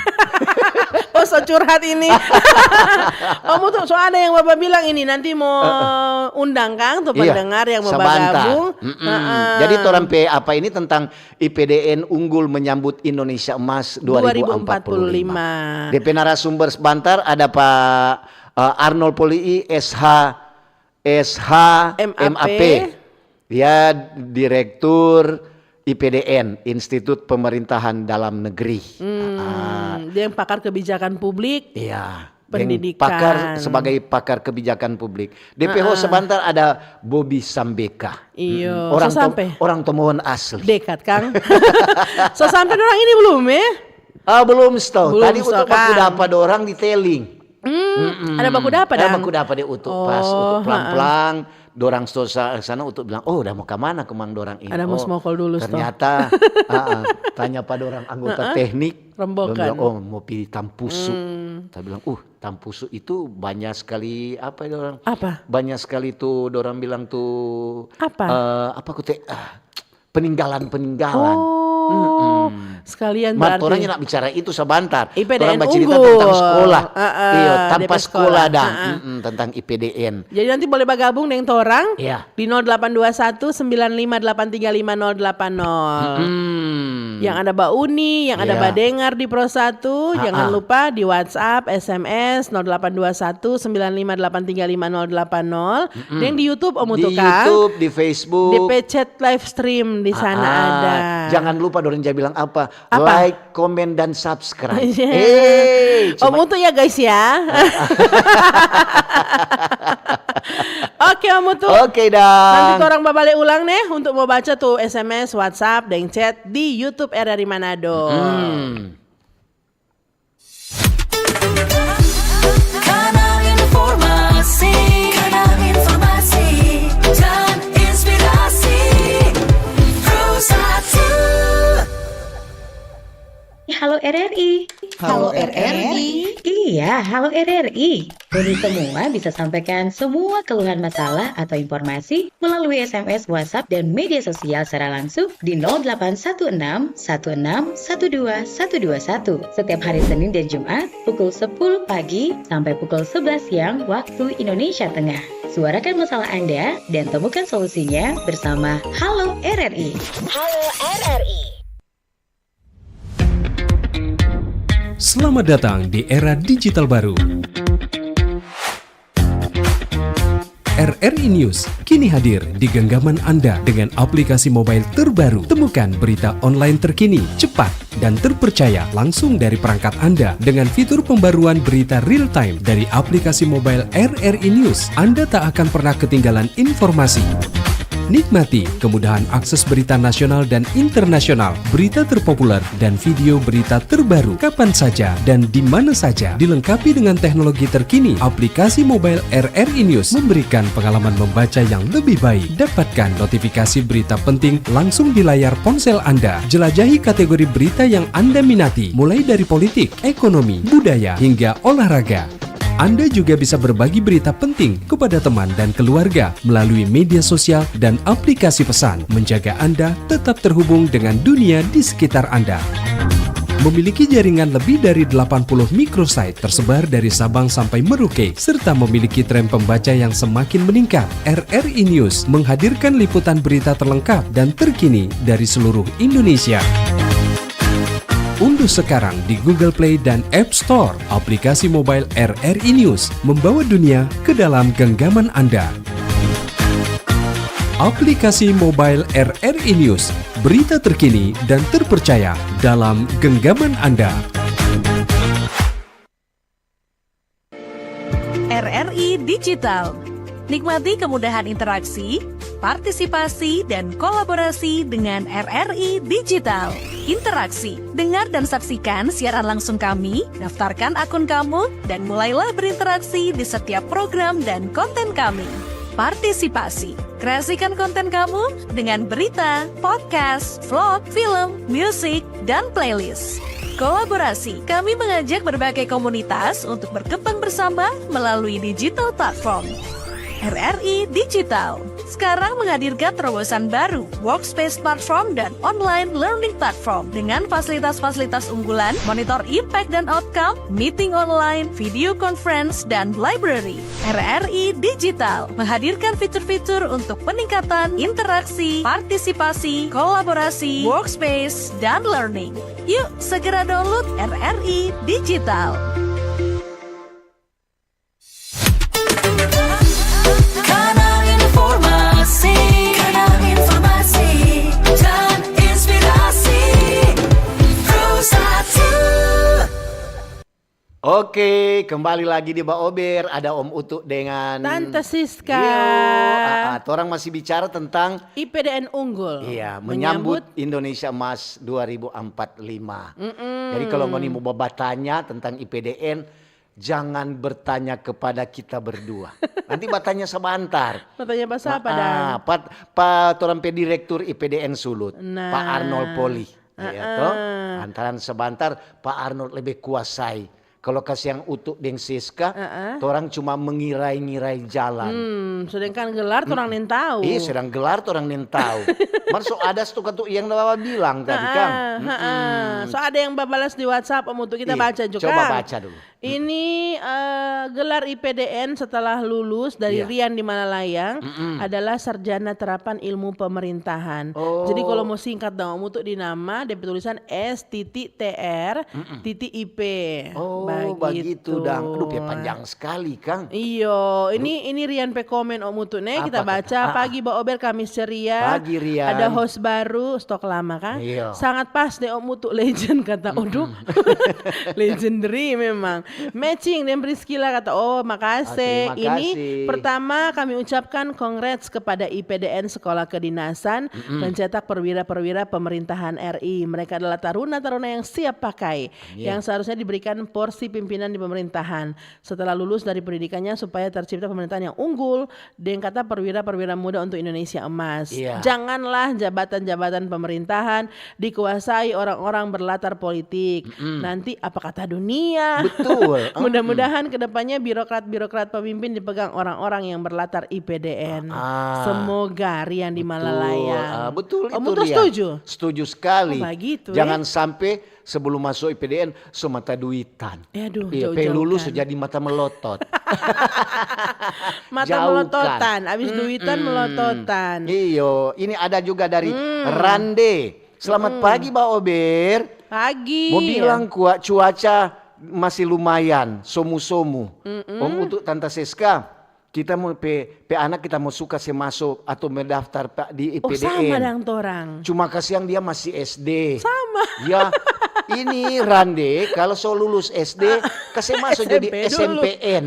Oh, so curhat ini. Om Utu, so ada yang Bapa bilang ini nanti mo undang kang tu. Iya, pendengar yang mau sabanta. Bagabung. Mm-mm. Heeh. Jadi torang pe apa ini tentang I P D N unggul menyambut Indonesia Emas dua ribu empat puluh lima. Dua ribu empat puluh lima. Depe narasumber sebentar ada Pak, eh, Arnold Polii, S H, S H, M A P. M A P. Dia direktur I P D N, Institut Pemerintahan Dalam Negeri. Hmm, ah, dia yang pakar kebijakan publik. Iya, dia yang pendidikan. Pakar, sebagai pakar kebijakan publik. D P H. Heeh. Sebentar ada Bobby Sambeka. Iyo, mm, orang so to-, sampe. Orang Tomohon asli. Dekat, kang. So sampe dorang ini belum, eh? Ah, belum, sto. Belum, tadi sto, untuk baku kang. Dapa dorang di teling. Hmm, mm-mm. Ada baku dapa, ada dang? Baku dapa deh, Utu. Pas, oh, Utu pelang-pelang, dorang so sa-, sana Utu bilang, "Oh, udah mau ke mana kemang dorang ini?" Ada mau smokol dulu, sto. Ternyata, ah, ah, tanya pa dorang anggota teknik, rombongan. Dong bilang, "Oh, mau pi tampusu." Hmm. Saya bilang, "Uh, tampusu itu banyak sekali, apa ya orang? Apa? Banyak sekali tuh, dorang bilang tuh, apa? Eh, apa ku te-, ah, peninggalan-peninggalan." Oh, mm-mm. Sekalian. Mar, berarti torang nyanda bicara itu sabantar. I P D N unggul. Torang bacerita tentang sekolah. Heeh, iyo, tanpa sekolah, sekolah dang. Heeh. Mm-mm, tentang I P D N. Jadi nanti boleh bagabung deng torang, iya, di nol delapan dua satu sembilan lima delapan tiga lima nol delapan nol. Mm-mm. Yang ada bauni, yang ada, iya, badengar di Pro Satu, ah, jangan, ah, lupa di WhatsApp, S M S nol delapan dua satu sembilan lima delapan tiga lima nol delapan nol. Mm-mm. Deng di YouTube, Om Utu, di YouTube, di Facebook. Depe chat live stream di sana, ah, ah, ada. Jangan lupa dorang ja bilang apa? Apa? Like, komen, dan subscribe. Iya. Eh, Om Utu ya, guys, ya. Oke, Om Utu. Oke, dang. Nanti torang babale ulang, nih, untuk mau baca tuh S M S, WhatsApp, deng chat di YouTube R R I Manado. Hmm. Kanal informasi, kanal informasi, dan inspirasi. Pro Satu. Halo R R I. Halo R R I. Iya, halo R R I. Ngoni semua bisa sampaikan semua keluhan masalah atau informasi melalui S M S, WhatsApp, dan media sosial secara langsung di nol delapan satu enam satu enam satu dua satu dua satu setiap hari Senin dan Jumat pukul sepuluh pagi sampai pukul sebelas siang waktu Indonesia Tengah. Suarakan masalah Anda dan temukan solusinya bersama Halo R R I. Halo R R I. Selamat datang di era digital baru. R R I News kini hadir di genggaman Anda dengan aplikasi mobile terbaru. Temukan berita online terkini, cepat, dan terpercaya langsung dari perangkat Anda dengan fitur pembaruan berita real time dari aplikasi mobile R R I News. Anda tak akan pernah ketinggalan informasi. Nikmati kemudahan akses berita nasional dan internasional, berita terpopuler, dan video berita terbaru kapan saja dan di mana saja. Dilengkapi dengan teknologi terkini, aplikasi mobile R R I News memberikan pengalaman membaca yang lebih baik. Dapatkan notifikasi berita penting langsung di layar ponsel Anda. Jelajahi kategori berita yang Anda minati, mulai dari politik, ekonomi, budaya, hingga olahraga. Anda juga bisa berbagi berita penting kepada teman dan keluarga melalui media sosial dan aplikasi pesan, menjaga Anda tetap terhubung dengan dunia di sekitar Anda. Memiliki jaringan lebih dari delapan puluh microsite tersebar dari Sabang sampai Merauke, serta memiliki tren pembaca yang semakin meningkat, R R I News menghadirkan liputan berita terlengkap dan terkini dari seluruh Indonesia. Unduh sekarang di Google Play dan App Store aplikasi mobile R R I News, membawa dunia ke dalam genggaman Anda. Aplikasi mobile R R I News, berita terkini dan terpercaya dalam genggaman Anda. R R I Digital. Nikmati kemudahan interaksi, partisipasi, dan kolaborasi dengan R R I Digital. Interaksi, dengar dan saksikan siaran langsung kami, daftarkan akun kamu, dan mulailah berinteraksi di setiap program dan konten kami. Partisipasi, kreasikan konten kamu dengan berita, podcast, vlog, film, musik, dan playlist. Kolaborasi, kami mengajak berbagai komunitas untuk berkembang bersama melalui digital platform. R R I Digital. Sekarang menghadirkan terobosan baru, Workspace Platform dan Online Learning Platform, dengan fasilitas-fasilitas unggulan, monitor impact dan outcome, meeting online, video conference, dan library. R R I Digital menghadirkan fitur-fitur untuk peningkatan interaksi, partisipasi, kolaborasi, workspace, dan learning. Yuk, segera download R R I Digital. Kanal informasi, kanal informasi dan inspirasi. Pro satu. Oke, kembali lagi di Baober. Ada Om Utu dengan Tante Siska. Iyo, ah, ah, torang masih bicara tentang I P D N unggul. Iya, menyambut Indonesia Emas dua ribu empat puluh lima. Jadi kalau ngoni mo babatanya tentang I P D N, jangan bertanya kepada kita berdua. Nanti batanya sabantar. Batanya pa sapa, Ah, dang? ah, pa, pa torang pe direktur I P D N Sulut, Nah. Pak Arnold Poli. Ah, Ya, toh? ah. Lantaran sabantar Pak Arnold lebih kuasai. Kalau kasiang Utu deng Siska, Ah, ah. torang cuma mengirai-ngirai jalan. Hmm, sedangkan gelar torang nintau. Iya, sedang gelar torang nintau. Mar so ada sto katu yang da bilang tadi, Kang. Ah, ah. So ada yang babalas di WhatsApp, Om Utu, kita Iya, baca juga. coba baca dulu. Ini eh, gelar I P D N setelah lulus dari Iya. Rian di Malalayang adalah sarjana terapan ilmu pemerintahan. Oh. Jadi kalau mau singkat dong, Om Utu di nama, dia tulisan S titik T R titik I P. Oh, begitu, dang. Aduh, pe panjang sekali, Kang. Iyo, ini ini Rian pe komen, Om Utu, ne, kita Apa baca. kata? Ah, ah. Pagi Baober, kami ceria. Pagi, Rian. Ada host baru, stok lama, Kang. Iyo. Sangat pas deh, Om Utu, legend, kata Odo. Legendary memang. Matching deng Priscilla, kata, oh, makasih. Ah, terima Ini kasih. Pertama, kami ucapkan congrats kepada I P D N Sekolah Kedinasan, pencetak perwira-perwira pemerintahan R I. Mereka adalah taruna-taruna yang siap pakai, yang seharusnya diberikan porsi pimpinan di pemerintahan setelah lulus dari pendidikannya, supaya tercipta pemerintahan yang unggul, deng kata perwira-perwira muda untuk Indonesia emas. Iya. Janganlah jabatan-jabatan pemerintahan dikuasai orang-orang berlatar politik. Nanti apa kata dunia? Betul. Mudah-mudahan kedepannya birokrat-birokrat pemimpin dipegang orang-orang yang berlatar I P D N. Ah. Semoga Rian di Betul. Malalayang. Ah, betul Om itu, Utu Rian. Setuju? Setuju sekali. Oh, begitu, Jangan eh. Sampai sebelum masuk I P D N so mata duitan. Eh, aduh, Iya, jauh-jauh pe lulus kan. So jadi mata melotot. Mata Jauh, melototan, kan. abis duitan melototan. Iyo, ini ada juga dari Rande. Selamat pagi, Baober. Pagi. Mau bilang, kua, cuaca masih lumayan, somu-somu. Om Utu, Tanta Seska, kita mau pe, pe anak kita mau suka se maso atau mendaftar pa, di Oh, I P D N. Sama dang torang. Cuma kasiang dia masih S D. Sama. Ya, ini Rande kalau so lulus S D, kase maso jadi S M P dulu. S M P N.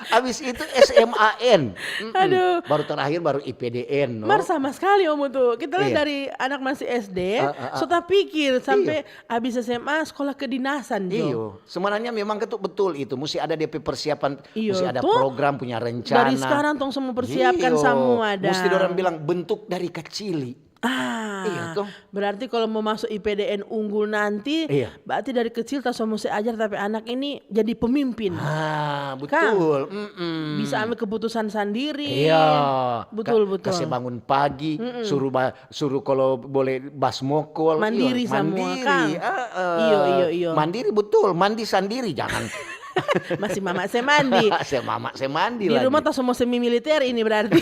Habis itu S M A N. Mm-mm. Aduh. Baru terakhir baru I P D N, no? Mar sama sekali, Om Utu. Kita lihat Iya. Dari anak masih S D, Ah, ah, ah. so tapikir sampai abis S M A sekolah kedinasan, jo. Iyo, sebenarnya memang ketuk betul itu. Mesti ada D P persiapan, Iyo, mesti ada tuh. Program, punya rencana. Dari sekarang tong semua persiapkan Iyo, semua, dang. Mesti orang bilang bentuk dari kecil. Ah, Iya, tuh. Berarti kalau mau masuk I P D N unggul nanti, Iya. Berarti dari kecil ta so mesti ajar tapi anak ini jadi pemimpin. Ah, Kang, betul. Mm-mm. Bisa ambil keputusan sendiri. Iya. Betul, Ka- betul. Kasih bangun pagi, suruh ba- suruh kalau boleh bas mokol. Mandiri Iyo, semua, mandiri. Kang. Ah, ah. Iyo, iyo, iyo. Mandiri betul, mandi sandiri, jangan Masih mama saya mandi. Saya mama, saya mandi Di lagi. Rumah ta so mesti militer ini berarti.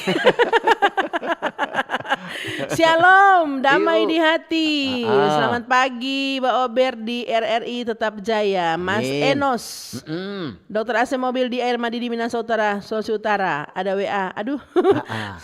Shalom, damai Iyo. di hati. Ah, ah. Selamat pagi, Ba Ober di R R I tetap jaya. Mas Amin. Enos. Mm-mm. Dokter A C mobil di Air Madidi, Minahasa Utara, Sulawesi Utara. Ada W A. Aduh. Ah, ah.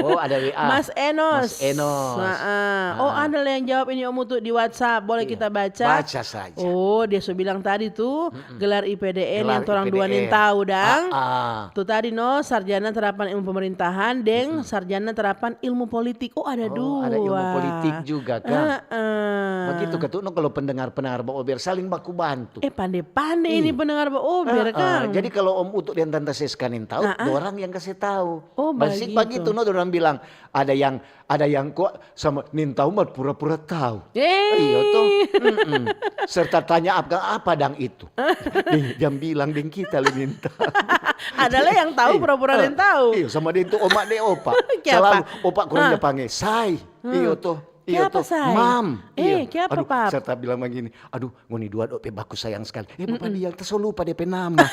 Oh, ada W A. Mas Enos. Mas Enos. Ah, ah. Oh, Ah. ada yang jawab ini, Om Utu, di WhatsApp. Boleh Iya. Kita baca. Baca saja. Oh, dia so bilang tadi tuh gelar I P D N Gelar yang torang I P D N. dua nin tahu, dang. Ah, ah. Tuh tadi, no, sarjana terapan ilmu pemerintahan deng sarjana terapan ilmu politik. Oh, ada Oh, dua. ada ilmu politik juga, kan? Heeh. Begitu ketuk, no, kalau pendengar-pendengar Ba Ober saling baku bantu. Eh, pande-pande ini pendengar Ba Ober, Ah, ah. Kang. Jadi kalau Om Utu dan Tante Seska nin tahu, Ah, ah. dorang yang kasih tahu. Oh, Basi begitu. Begitu, no, dorang bilang ada yang Ada yang kwa sama nintau mar pura-pura tau. Eh. Iyo to. Mm-mm. Serta tanya apa, apa dang itu. Ih, jang bilang deng kita le nintau. Ada le yang tahu pura-pura nintau. Iyo, sama deng tu oma deng opa. Kiapa? Selalu opa kurang ja pange. Say. Iyo to. Iyo Kiapa, to. Say? Mam. Eh, Iyo. kiapa, Aduh, Pap? Serta bilang begini. Aduh, ngoni dua do pe baku sayang sekali. Eh, bapa dia, ta so lupa de pe nama.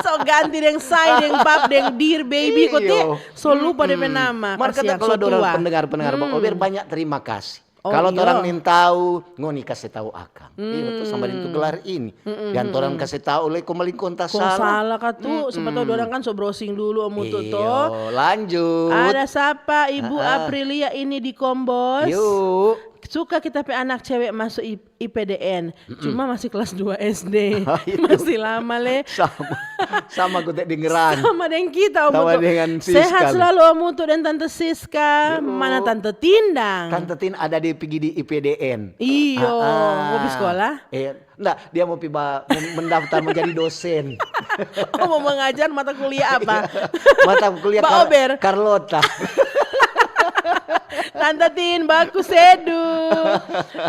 So ganti deng say, deng pap, deng dear baby, kote. Iyo. So lupa de pe nama. Mar kata Kasihan, kalau so dorang tua. pendengar-pendengar Bang Ober banyak terima kasih. Oh, Kalau iyo. Torang nintau, ngoni kase tau akang. Iyo, tu sama deng tu gelar ini. Yang torang kase tau, le kong baling konta Kong salah. Salah ka tu, siapa tahu dorang kan so browsing dulu, Om Utu, to. Iyo, lanjut. Ada sapa Ibu Aprilia ini di Kombos? Yuk. Suka kita pe anak cewek masuk I- I P D N, cuma masih kelas dua S D. Masih lama le. Sama, sama kote dengeran. Sama deng kita, Om Sama Utu. dengan Siska. Sehat selalu, Om Utu dan Tante Siska. Mana Tante Tin dang? Tante Tin ada di pigi di I P D N. Iyo, Ah, ah. Mau pi sekolah? Eh, enggak, dia mau pi ba- mem- mendaftar mau jadi dosen. Oh, mau mengajar mata kuliah apa? Mata kuliah Ba Kar- Ober. Carlota. Tante Tin, baku sedu.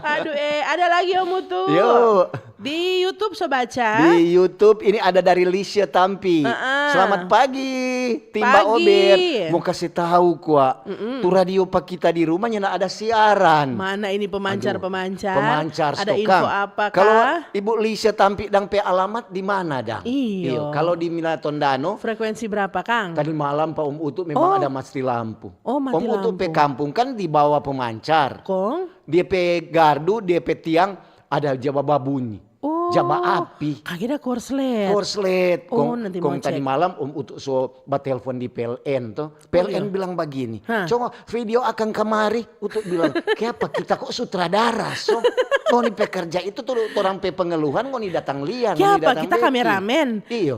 Aduh, eh, ada lagi, Om Utu. Yo. Di YouTube so baca. Di YouTube ini ada dari Lisha Tampi. Ah, ah. Selamat pagi, Timba Pagi. Ober. Mau kasih tahu kwa, tu radio pa kita di rumah nyanda ada siaran. Mana ini pemancar-pemancar? Pemancar Ada stok, info Kang. Apa Kalau kah? Ibu Lisha Tampi dang pe alamat di mana dang? Iyo. Kalau di Milatondano, Frekuensi berapa, Kang? tadi malam pa Om Utu memang Oh. Ada mati lampu. Oh, mati Om Utu pe lampu. Kampung kan di bawah pemancar. Kong? Dia pe gardu, dia pe tiang ada ja babunyi. Oh. Ja baapi. Kage ada korslet. Korslet. Oh, Kong, nanti kong mau tadi cek. Malam Om Utu so ba telfon di P L N to. P L N iya. Bilang bagini, Hah. "Coba video akang kamari." Utu bilang, "Kiapa kita kok sutradara so? Ngoni pe kerja itu tu torang pe pengeluhan, ngoni datang lia, ngoni Kiapa datang kita beking." Kameramen? Iyo.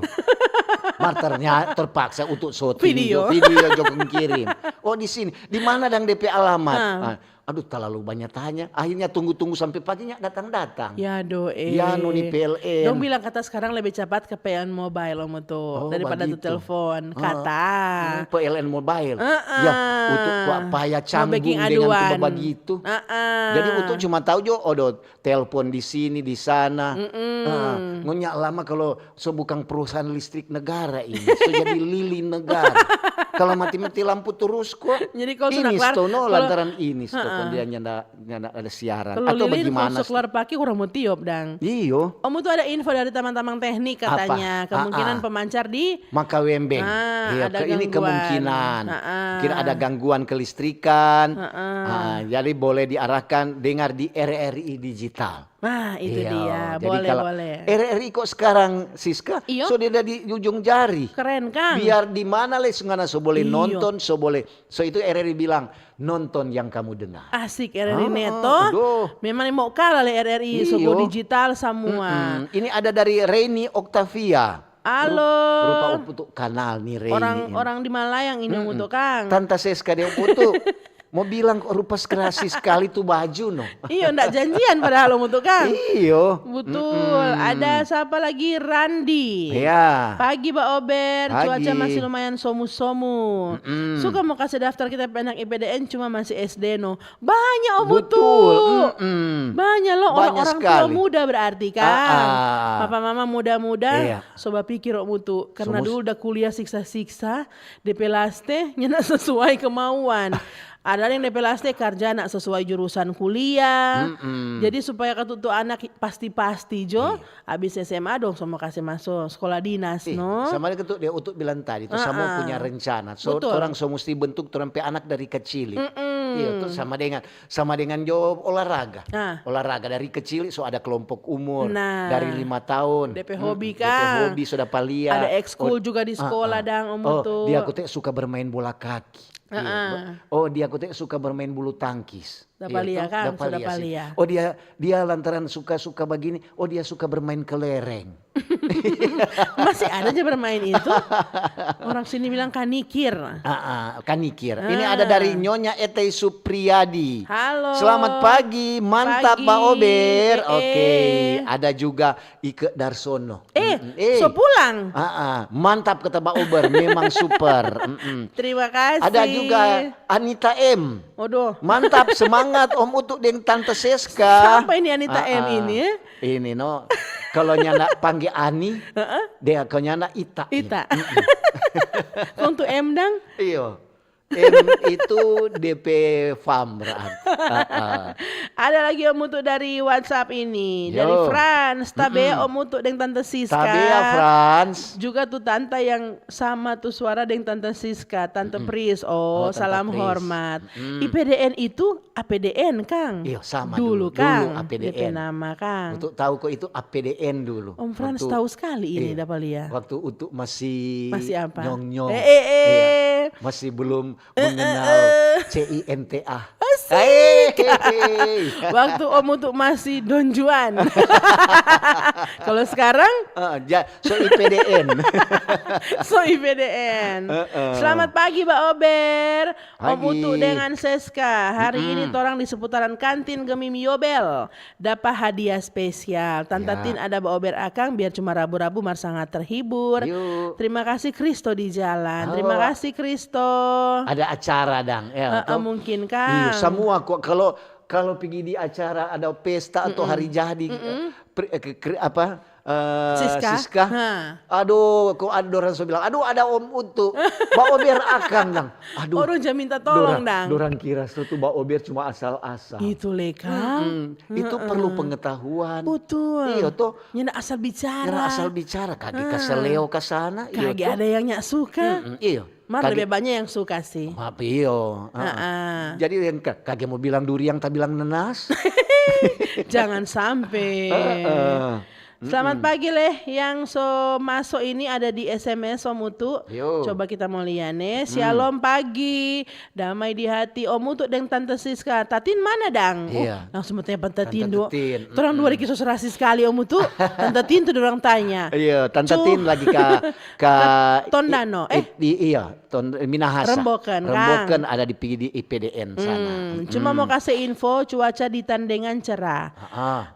Mar ternyata terpaksa Utu syuting Video. jo, video jo kong kirim. Oh, di sini. Di mana dang de pe alamat? Hah. Ah, aduh, terlalu banyak tanya. Akhirnya tunggu-tunggu sampai paginya datang-datang. Ya do eh. Ya, noni P L N. Dong bilang kata sekarang lebih cepat ke P L N Mobile, Om Utu, Oh, daripada tu bagitu. telepon. Ah, Kata. hmm, P L N Mobile. Heeh. Ya, Utu kwa paya Mau bikin canggung dengan aduan. Tu begitu. Heeh. Jadi Utu cuma tahu jo, oh, do telepon di sini, di sana. Ah, ngonya lama kalau so bukang perusahaan listrik negara ini, so jadi lilin negara. Kalau mati-mati lampu terus kok. Jadi kalau sudah Ini kelar, sto, no, kalau lantaran ini sto, kon dia nyanda, nyanda ada siaran. Kalau Atau lilin bagaimana kalau so sto? Kelar pake, orang mau tiop dang. Iyo. Om Utu ada info dari teman-teman teknik katanya, Apa? Kemungkinan Ah, ah. Pemancar di Makawembeng. Ah, Iya, ada ke- ini gangguan. Kemungkinan. Ah, ah. Mungkin ada gangguan kelistrikan. Ah, ah. Ah, jadi boleh diarahkan dengar di R R I Digital. Nah, itu Iya, dia. Jadi Boleh, kalau boleh. R R I kok sekarang, Siska, Iyo. So dia ada di ujung jari. Keren, Kang. Biar di mana le, ngana so boleh Iyo. Nonton, so boleh. So itu R R I bilang, nonton yang kamu dengar. Asik, R R I Ah, Neto. aduh. Memang mau kalah le R R I, Iyo. sogo digital semua. Mm-mm. Ini ada dari Reni Octavia. Halo. Rupa Om Utu kanal nih Reni Orang ini. Orang di Malayang ini, Om Utu, Kang. Tanta Seska deh Om Utu. Mau bilang kok rupa serasi sekali tuh baju, no. Iyo, ndak janjian padahal, Om Utu, Kang. Iyo. Betul. Ada siapa lagi? Randi. Ya. Pagi, Ba Ober. Cuaca Pagi. Masih lumayan somu-somu. Suka mau kasih daftar kita pe anak I P D N, cuma masih S D, no. Banyak, Om Utu. Betul. Mm-mm. Banyak loh Banyak orang-orang tua sekali. Muda berarti, Kang. Ah, ah. Papa mama muda-muda. Iya. Coba pikir, Om Utu. Karena Somus- dulu udah kuliah siksa-siksa, D P laste nyanda sesuai kemauan. Ada yang D P laste karja nak sesuai jurusan kuliah. Jadi supaya katutu anak pasti-pasti jo, Iya. Abis S M A dong, so mo kase maso skolah dinas, Ih, no? Sama dengan tu dia Utu bilang tadi, tu sama punya rencana. So, Betul. Orang so musti bentuk orang pe anak dari kecil. Iya, tu sama dengan sama dengan jo olahraga. Ah. Olahraga dari kecil, so ada kelompok umur Nah. Dari lima tahun. D P hobi, Mm, D P Kang. Hobi sudah palia. Ada ekskul Oh, juga di ah, sekolah, ah. Dang, Om Oh, Utu. Dia aku te suka bermain bola kaki. Iya, Ah, ah. bo- oh, dia aku te suka bermain bulu tangkis. Dapalia kan, sudah palia. Oh, dia dia lantaran suka-suka begini, oh, dia suka bermain kelereng. Masih ada aja bermain itu. Orang sini bilang kanikir. Ah, ah, kanikir. Ini ada dari Nyonya Etei Supriyadi. Halo. Selamat pagi, mantap Ba Ober. Oke, ada juga Ike Darsono. Eh, so pulang. Ah, ah, mantap kata Ba Ober, memang super. Terima kasih. Ada juga Anita M. Waduh. Mantap, semangat Om Utu deng Tante Seska. Siapa ini Anita M ini, ya? Ini no, kalau nyanda pangge Ani, dia kalau nyanda Ita. Ita. Kong tu M dang? Iyo. M itu D P fam berarti. Ada lagi Om Utu dari WhatsApp ini, dari Frans. Tabea Om Utu deng Tante Siska. Tabea, Frans. Juga tu tante yang sama tu suara deng Tante Siska, Tante Pris. Oh, salam hormat. I P D N itu A P D N, kang? Iyo, sama dulu, kang. Dulu A P D N. Dia pe nama, kang. Untuk tahu kok itu A P D N dulu. Om Frans tahu sekali ini, dapalia. Waktu untuk masih nyong-nyong. Eh, eh, eh. Iya, masih belum mengenal C I N T A. Asik. Waktu Om Utu masih donjuan. Kalau sekarang? So I P D N. So I P D N. Selamat pagi, Ba Ober. Om Utu dengan Seska. Hari ini torang di seputaran kantin Gemi Miobel dapa hadiah spesial. Tanta Tin ada Ba Ober akang, biar cuma rabu-rabu mar sangat terhibur. Terima kasih Kristo di jalan. Terima kasih Kristo. Ada acara dang, ya, mungkin kan. Iya, semua kok kalau kalau pigi di acara ada pesta atau hari jadi, eh, apa, eh, Siska. Aduh, kok ada orang so bilang, "Aduh, ada Om Utu." Ba Ober akang dang. Aduh, orang ja minta tolong dang. Dorang kira so tu Ba Ober cuma asal-asal. Itu le, kang. Itu perlu pengetahuan. Betul. Iyo to. Nyanda asal bicara. Nyanda asal bicara, kage kasaleo ka sana. Kage ada yang nyak suka. Iyo. Mar lebe banya yang suka sih. Maaf, iyo. Jadi yang kage mo bilang duriang, ta bilang nenas. Jangan sampe. Selamat pagi leh, yang so maso ini ada di S M S Om Utu. Coba kita mo lia ne. Shalom pagi, damai di hati Om Utu deng Tante Siska. Tatin mana dang? Langsung mo tanya Tante Tin do. Torang dua riki so serasi sekali Om Utu. Tante Tin tu dorang tanya. Iya, Tante Tin lagi ka ka Tondano. Eh, iya. Minahasa. Remboken, kang. Remboken ada di pigi di I P D N sana. Cuma mo kase info, cuaca di Tandengan cerah.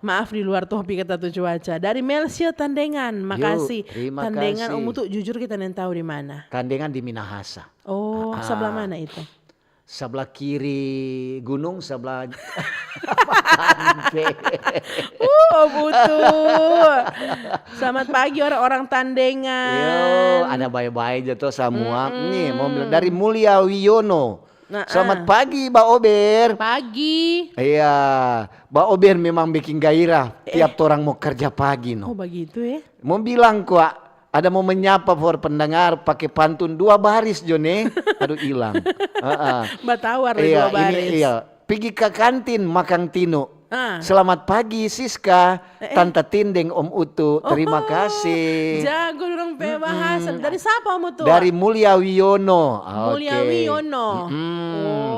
Maaf, di luar topik kata tu cuaca. Dari Melsia Tandengan, makasih. Tandengan, Om Utu, jujur kita neng tahu di mana. Tandengan di Minahasa. Oh, sebelah mana itu? Sebelah kiri gunung, sebelah pantai. Uh, Om Utu. Selamat pagi orang-orang Tandengan. Yo, ada bae-bae ja to samua. Nih, mo bilang dari Mulia Wiono. Selamat pagi, Ba Ober. Pagi. Iya, Ba Ober memang bikin gairah tiap torang mo kerja pagi, no. Oh, bagitu, eh? Mo bilang kwa, ada mo menyapa for pendengar pake pantun dua baris jo ne. Aduh, ilang. Batawar le dua baris. Iya. Pigi ka kantin makang tino. Selamat pagi Siska, Tanta Tin deng Om Utu. Terima kasih. Jago dorang pe bahasa. Dari sapa Om Utu? Dari Mulia Wiono. Mulia Wiono.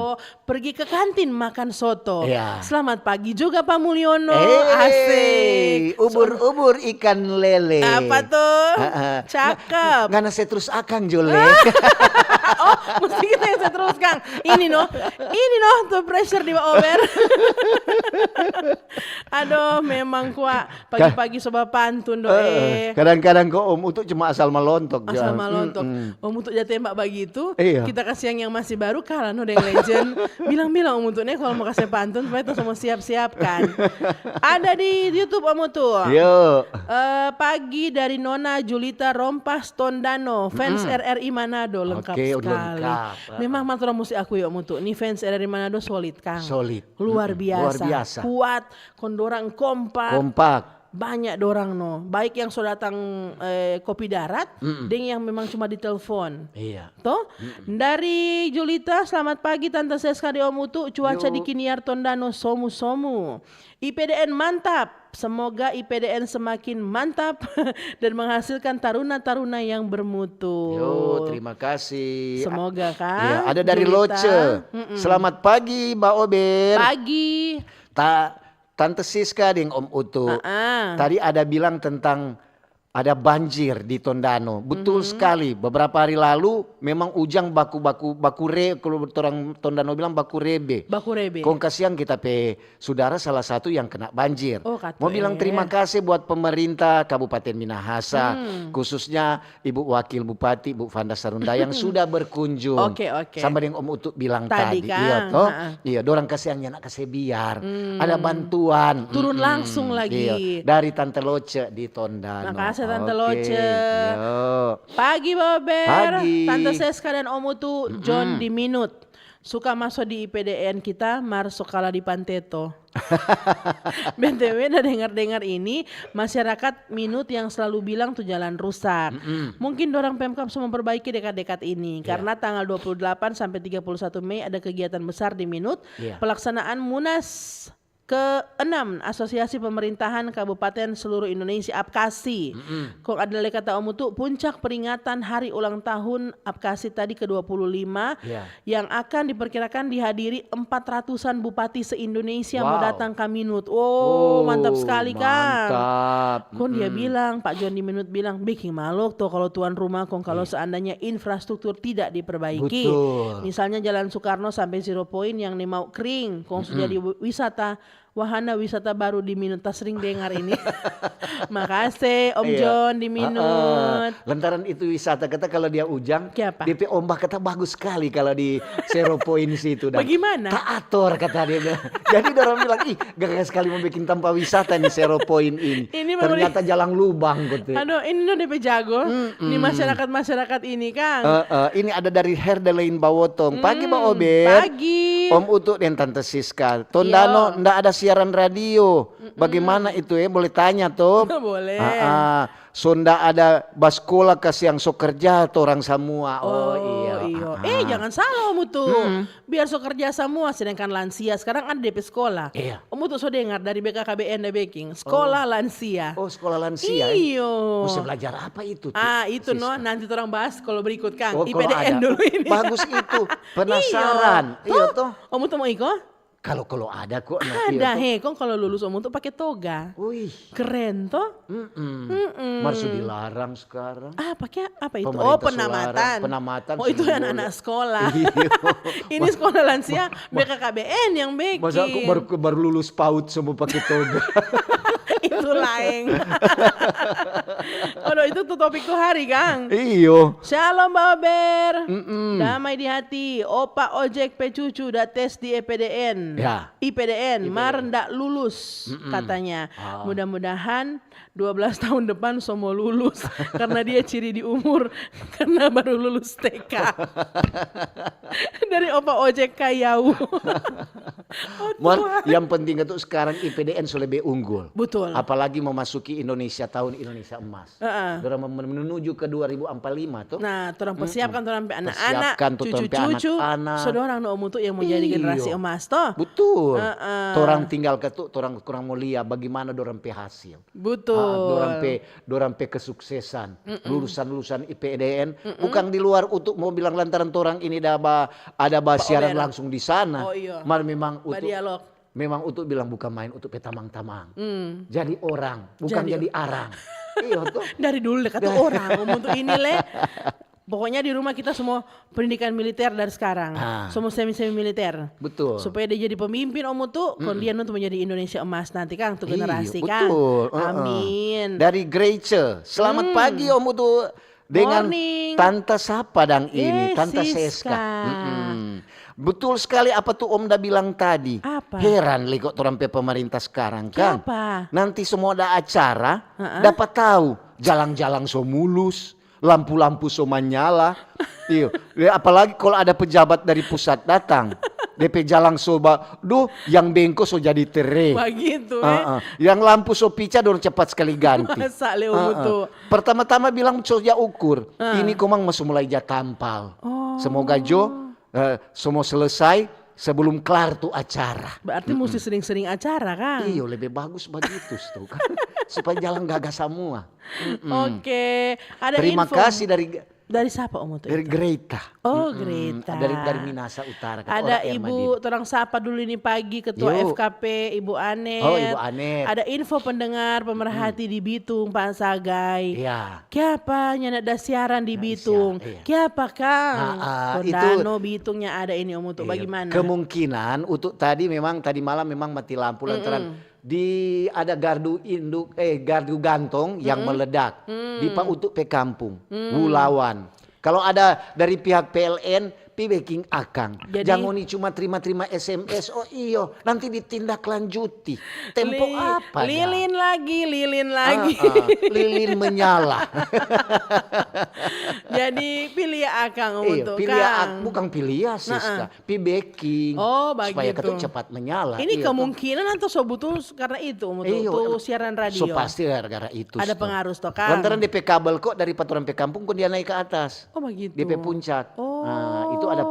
Oh, pergi ke kantin makan soto. Selamat pagi juga Pa Mulyono. Asik. Ubur-ubur ikan lele. Apa tuh? Cakep. Ngana se terus akang jo le. Oh, mesti kita yang se terus kang. Ini no, ini no, tuh pressure di Ober. Aduh, memang kwa. Pagi-pagi so bapantun do, eh. Kadang-kadang kok Om Utu cuma asal malontok. Asal malontok. Om Utu ja tembak bagitu, kita kasiang yang masih baru kalah no deng legend. Bilang-bilang Om Utu ne kalau mo kase pantun, supaya tong semua siap-siap kan. Ada di YouTube Om Utu. Yo. Eh, pagi dari Nona Julita Rompas Tondano, fans R R I Manado, lengkap sekali. Memang mar torang musti akui Om Utu, ni fans R R I Manado solid kang. Solid. Luar biasa. Kuat, kong dorang kompak. Kompak. Banyak dorang no, baik yang so datang, eh, kopi darat, Mm-mm. deng yang memang cuma ditelepon. Iya. Toh? Dari Julita, selamat pagi Tante Seska deng Om Utu, cuaca Yo. di Kiniar Tondano somu-somu. I P D N mantap, semoga I P D N semakin mantap dan menghasilkan taruna-taruna yang bermutu. Yo, terima kasih. Semoga kan. Iya, ada dari Julita. Loce. Mm-mm. Selamat pagi, Mbak Ober. Pagi. Ta- Tante Siska deng Om Utu. Ah-ah. Tadi ada bilang tentang ada banjir di Tondano. Betul Mhm. sekali. Beberapa hari lalu memang ujang baku-baku baku re kalau orang Tondano bilang baku rebe. Baku rebe. Kong kasiang kita pe saudara salah satu yang kena banjir. Oh, kata Mau bilang eh. Terima kasih buat pemerintah Kabupaten Minahasa, Hmm. khususnya Ibu Wakil Bupati, Bu Fanda Sarunda yang sudah berkunjung. Oke, oke. Sama dengan Om Utu bilang Tadi tadi, kan, iya toh? ha-ha. Iya, dorang kasiangnya nak kasih biar. Hmm. Ada bantuan. Turun Mm-mm. langsung lagi. Iya, dari Tante Loce di Tondano. Makasih, Tante Oke, Loce. Iya. Pagi, Bober. Pagi. Tante Seska dan Om Utu, John di Minut. Suka maso di I P D N kita, mar so kala di Panteto. B T W, da dengar-dengar ini, masyarakat Minut yang selalu bilang tu jalan rusak. Mm-mm. Mungkin dorang Pemkab so memperbaiki dekat-dekat ini, Iya. karena tanggal dua puluh delapan sampai tiga puluh satu Mei ada kegiatan besar di Minut, Iya. pelaksanaan Munas keenam Asosiasi Pemerintahan Kabupaten Seluruh Indonesia, APKASI. Mm-mm. Kong ada lei kata Om Utu, puncak peringatan hari ulang tahun APKASI tadi ke dua puluh lima Iya. yang akan diperkirakan dihadiri empat ratusan bupati se-Indonesia mau Wow. datang ka Minut. Oh, mantap sekali, Kang. Mantap. Kong dia Mm-mm. bilang, Pak John di Minut bilang, "Biking malok to kalau tuan rumah, kong kalau Iya. seandainya infrastruktur tidak diperbaiki. Betul. Misalnya Jalan Soekarno sampai Zero Point yang ni mau kering, kong so jadi wi-, wisata, wahana wisata baru di Minut." Ta sering dengar ini. Makasih, Om Iya. John di Ah, Minut. ah. Lantaran itu wisata kata kalau dia ujang, Kiapa? D P ombak kata bagus sekali kalau di Zero Point situ. Dan Bagaimana? Taator kata dia bilang. Jadi orang bilang, "Ih, gagah sekali mau bikin tampa wisata nih Zero Point ini." Ini baru Ternyata jalang lubang gitu. Aduh, ini no D P jago. Mm-mm. Ni masyarakat-masyarakat ini, Kang. Eh, eh, ini ada dari Herdelain Bawotong. Pagi, Mbak Hmm, Ober. Pagi. Om Utu dan Tante Siska. Tondano Iya. ndak ada siaran radio. Bagaimana itu ya? Boleh tanya tuh. Boleh. Ah, ah. So ndak ada baskola kasiang so kerja torang samua. Oh, iya. Iyo. Ah, Eh, ah. jangan salah Om Utu. Biar so kerja samua, sedangkan lansia sekarang ada D P sekolah. Iya. Om Utu so dengar dari B K K B N da beking, sekolah lansia. Oh, sekolah lansia. Eh? Iyo. Mesti belajar apa itu? Tuh, Ah, itu no, Siska? Nanti orang bahas kalau berikut, Kang. Oh, kalau I P D N ada. Dulu ini. Bagus itu. Penasaran. Iya toh? Om Utu mau iko? Kalau kalau ada kok. Nah, Ada, iya toh. He. Kong kalau lulus Om Utu pakai toga. Wih. Keren toh? Mm-mm. Mar su dilarang sekarang. Ah, pakai apa itu? Pemerintah Oh, penamatan. Sularang, penamatan Oh, itu sudah anak-anak boleh. Sekolah. Iya. Ini sekolah lansia, B K K B N yang bikin. Masa aku baru baru lulus paut semua pakai toga. Itu laeng. Aduh, itu tuh topik tuh hari, Kang. Iyo. Shalom, Baber. Mm-mm. Damai di hati. Opa ojek pe cucu da tes di I P D N. Ya. I P D N, mar ndak lulus katanya. Ah. Mudah-mudahan dua belas tahun depan so mo lulus karena dia ciri di umur karena baru lulus T K. Dari Opa Ojek Kayau. Oh, Mar, Tuhan. Yang penting itu sekarang I P D N so lebe unggul. Betul. Apalagi memasuki Indonesia tahun Indonesia emas. Heeh. Dorang men- menuju ke dua ribu empat puluh lima tuh. Nah, torang persiapkan torang pe anak-anak, Persiapkan tu torang pe cucu-cucu, anak-anak. so dorang no Om Utu yang mo jadi Iyo. generasi emas toh. Betul. Heeh. Torang tinggal ke tu, torang kurang mo lia bagaimana dorang pe hasil. Betul. Ah, dorang pe dorang pe kesuksesan lulusan-lulusan I P D N bukan di luar untuk mau bilang lantaran torang ini ada ba ada ba siaran Ober. Langsung di sana. Oh, iya. Mar memang untuk Badialog. memang untuk bilang bukan main untuk pe tamang-tamang. Hmm. Jadi orang, bukan Jadi jadi arang. Iyo tuh. Dari dulu dekat tuh orang Om Utu ini le. Pokoknya di rumah kita semua pendidikan militer dari sekarang. Ah. Semua semi-semi militer. Betul. Supaya dia jadi pemimpin Om Utu, kong dia nanti menjadi Indonesia emas nanti, Kang, tuh Iya, generasi, Kang. Betul. Heeh. Amin. Dari Grece. Selamat pagi Om Utu dengan Morning. Tante sapa dang ini, Eh, Tante Siska. Seska. Mm-mm. Betul sekali apa tuh Om da bilang tadi. Apa? Heran li kok torang pe pemerintah sekarang kan. Kiapa? Nanti semua ada acara, Heeh. dapat tahu jalang-jalang so mulus, lampu-lampu so manyala. Iyo, ya, apalagi kalau ada pejabat dari pusat datang. Depe jalang so ba, duh, yang bengko so jadi tere. Bagitu, eh. Heeh. Yang lampu so pica, dorang cepat sekali ganti. Masa, Leo, heeh, betul. Pertama-tama bilang so ja ukur, ah, ini komang maso mulai ja tampal. Oh. Semoga jo, eh, so mo selesai sebelum klar tu acara. Berarti musti sering-sering acara, kan? Iyo, lebih bagus bagitu, tu, kan? Supaya jalang gaga samua. Mm-mm. Oke, ada info. Terima kasih dari Dari sapa, Om Utu, itu? Dari Greta. Oh, Greta. Dari, dari Minasa Utara, kata orang Ibu, Madin. Torang sapa dulu ini pagi, Ketua F K P, Ibu Anet. Oh, Ibu Anet. Ada info pendengar, pemerhati di Bitung, Pak Sagai. Iya. Kiapa nyanda da siaran di Bitung? Kiapa, Kang? Ah, ah, itu Tondano, Bitung nya ada ini, Om Utu. Iya. Bagimana? Kemungkinan Utu tadi memang, tadi malam memang mati lampu lantaran di, ada gardu induk, eh, gardu gantong yang meledak di pa Utu pe kampung, Wulawan. Kalau ada dari pihak P L N, pi beking akang. Jadi jang ngoni cuma terima-terima S M S, oh iyo, nanti ditindaklanjuti. Tempo apa ya? Lilin lagi, lilin lagi. Ah, ah, lilin menyala. Jadi, pilia akang, Om Utu, pi lia ak-, bukan pilia, Siska. Pi beking, supaya katu cepat menyala. Ini kemungkinan atau so butul karena itu, Om Utu, tu siaran radio? So pasti gara-gara itu. Ada pengaruh, to, Kang? Lantaran depe kabel kok dari pa torang pe kampung, kong dia naik ke atas. Oh, bagitu. Depe puncak. Oh. Nah, itu ada,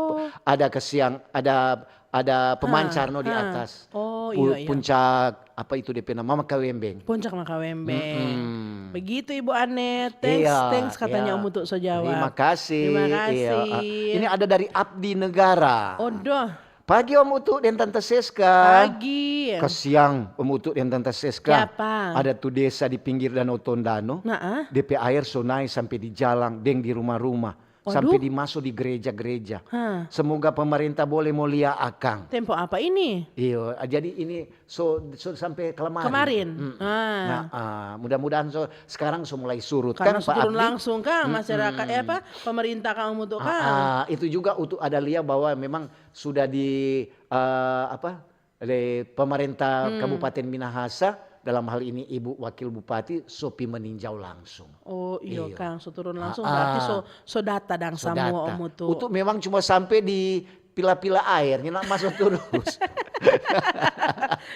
ada kesiang, ada, ada pemancar, no, di atas. Oh, iya, iya. Puncak apa itu depe nama? Makawembeng. Puncak Makawembeng. Mm-mm. Begitu, Ibu Anet. Thanks, iya, thanks katanya, iya. Om Utu so jawab. Terima kasih. Terima kasih. Iya, ah. Ini ada dari Abdi Negara. Odoh. Pagi, Om Utu deng Tante Seska. Pagi. Kasiang, Om Utu deng Tante Seska. Kiapa? Ada tu desa di pinggir Danau Tondano. Nah, ah. Depe aer so nae sampe di jalang deng di rumah-rumah. Waduh. Sampe di maso di gereja-gereja. Hah. Semoga pemerintah boleh mo lia akang. Tempo apa ini? Iyo, jadi ini so, so sampe kelemarin. Kemarin? Mm-mm. Ah. Nah, ah, mudah-mudahan so, sekarang so mulai surut. Karena kan, so turun langsung, Kang, masyarakat, eh, apa, pemerintah, Kang, Om Utu, Kang. Ah, ah, itu juga Utu ada lia bahwa memang sudah di, eh, apa, oleh pemerintah Kabupaten Minahasa, dalam hal ini Ibu Wakil Bupati, so pi meninjau langsung. Oh, iyo, Kang, so turun langsung, berarti so, so data dang samua, Om Utu. Utu memang cuma sampe di pila-pila aer, nyanda maso turus.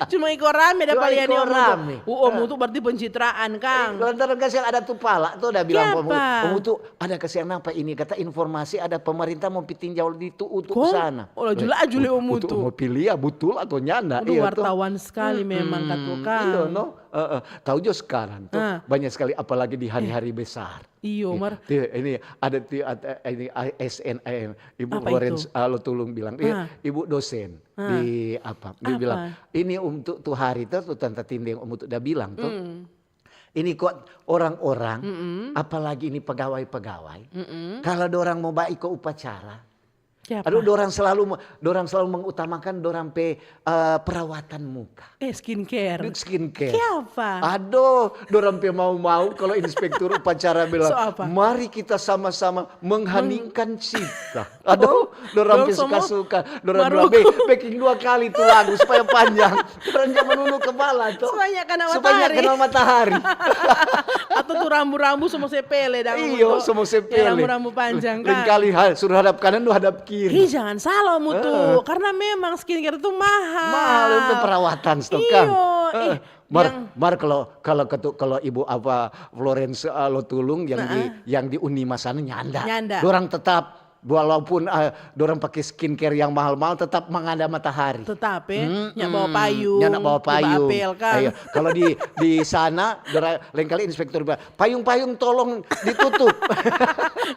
Cuma iko rame dapa lia ni, Om Utu. Cuma iko rame. Uh, Om Utu berarti pencitraan, Kang. Eh, lantaran kasiang ada tu pala tu, da bilang pa Om Utu. Kiapa? Om Utu, ada kasiang napa ini? Kata informasi ada pemerintah mo pi tinjau di tu Utu sana. Kong? Oh, laju-laju lei Om Utu. Utu mo pi lia, butul atau nyanda? Aduh, iya, to? Wartawan sekali memang, katu, Kang. Iyo, no? Eh, eh. Tahu jo sekarang tu, banyak sekali, apalagi di hari-hari besar. Iyo, mar. Ti, ini ada ti, at-, eh, ini A S N, eh, Ibu Florence, ah, Lotulung bilang, iya, Ibu dosen di apa? Dia bilang, ini untuk tu hari tu, tu Tanta Tindeng, Om Utu da bilang tu. Ini kok orang-orang, apalagi ini pegawai-pegawai, kalau dorang mo ba iko upacara, aduh, dorang selalu me-, dorang selalu mengutamakan dorang pe, eh, perawatan muka. Eh, skincare. Skincare. Kiapa? Aduh, dorang pe mau-mau kalau inspektur upacara bilang, "Mari kita sama-sama mengheningkan cipta." Aduh, dorang pe suka-suka. Dorang bilang, "Be, beking dua kali tu lagu supaya panjang." Dorang ja manunu kepala tu. Supaya kena matahari. Atau tu rambu-rambu so mo se pele dang. Iyo, so mo se pele. Rambu-rambu panjang, kan? Lain kali, ha, suruh hadap kanan, lu hadap kiri. Ih, jangan salah, Om Utu. Karena memang skincare tu mahal. Mahal untuk perawatan, stok, kan? Iyo, ih, mar, mar kalau, kalau ketu-, kalau Ibu apa, Florence, eh, Lotulung yang di, yang di Unima sana nyanda. Nyanda. Dorang tetap, walaupun, eh, dorang pake skincare yang mahal-mahal, tetap mengada matahari. Tetap, eh. Nyak bawa payung, nyak bawa payung. Apel, kan? Ayo, kalau di, di sana, dora-, lain kali inspektur bilang, "Payung-payung tolong ditutup."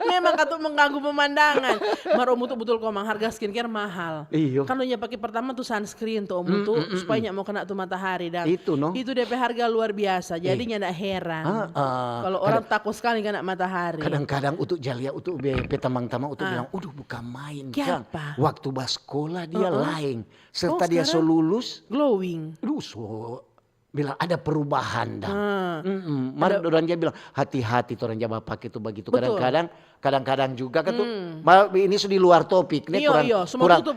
Memang katu mengganggu pemandangan. Mar Om Utu betul komang, harga skincare mahal. Iyo. Kan dong ja pake pertama tu sunscreen tu, Om Utu, supaya nyak mo kena tu matahari dang. Itu, no. Itu depe harga luar biasa, jadi nyanda heran. Kalau orang tako skali kena matahari. Kadang-kadang Utu ja lia, Utu be, pe tamang-tamang Utu bilang, "Uduh, bukan main, Kang." Kiapa? Waktu baskola dia laeng. Serta dia so lulus, glowing. Duh, so bilang ada perubahan dang. Mar dorang ja bilang, "Hati-hati, torang ja bapake tu bagitu." Betul. Kadang-kadang, kadang-kadang juga kan tu, ini so di luar topik, ne. Iyo, kurang, iyo,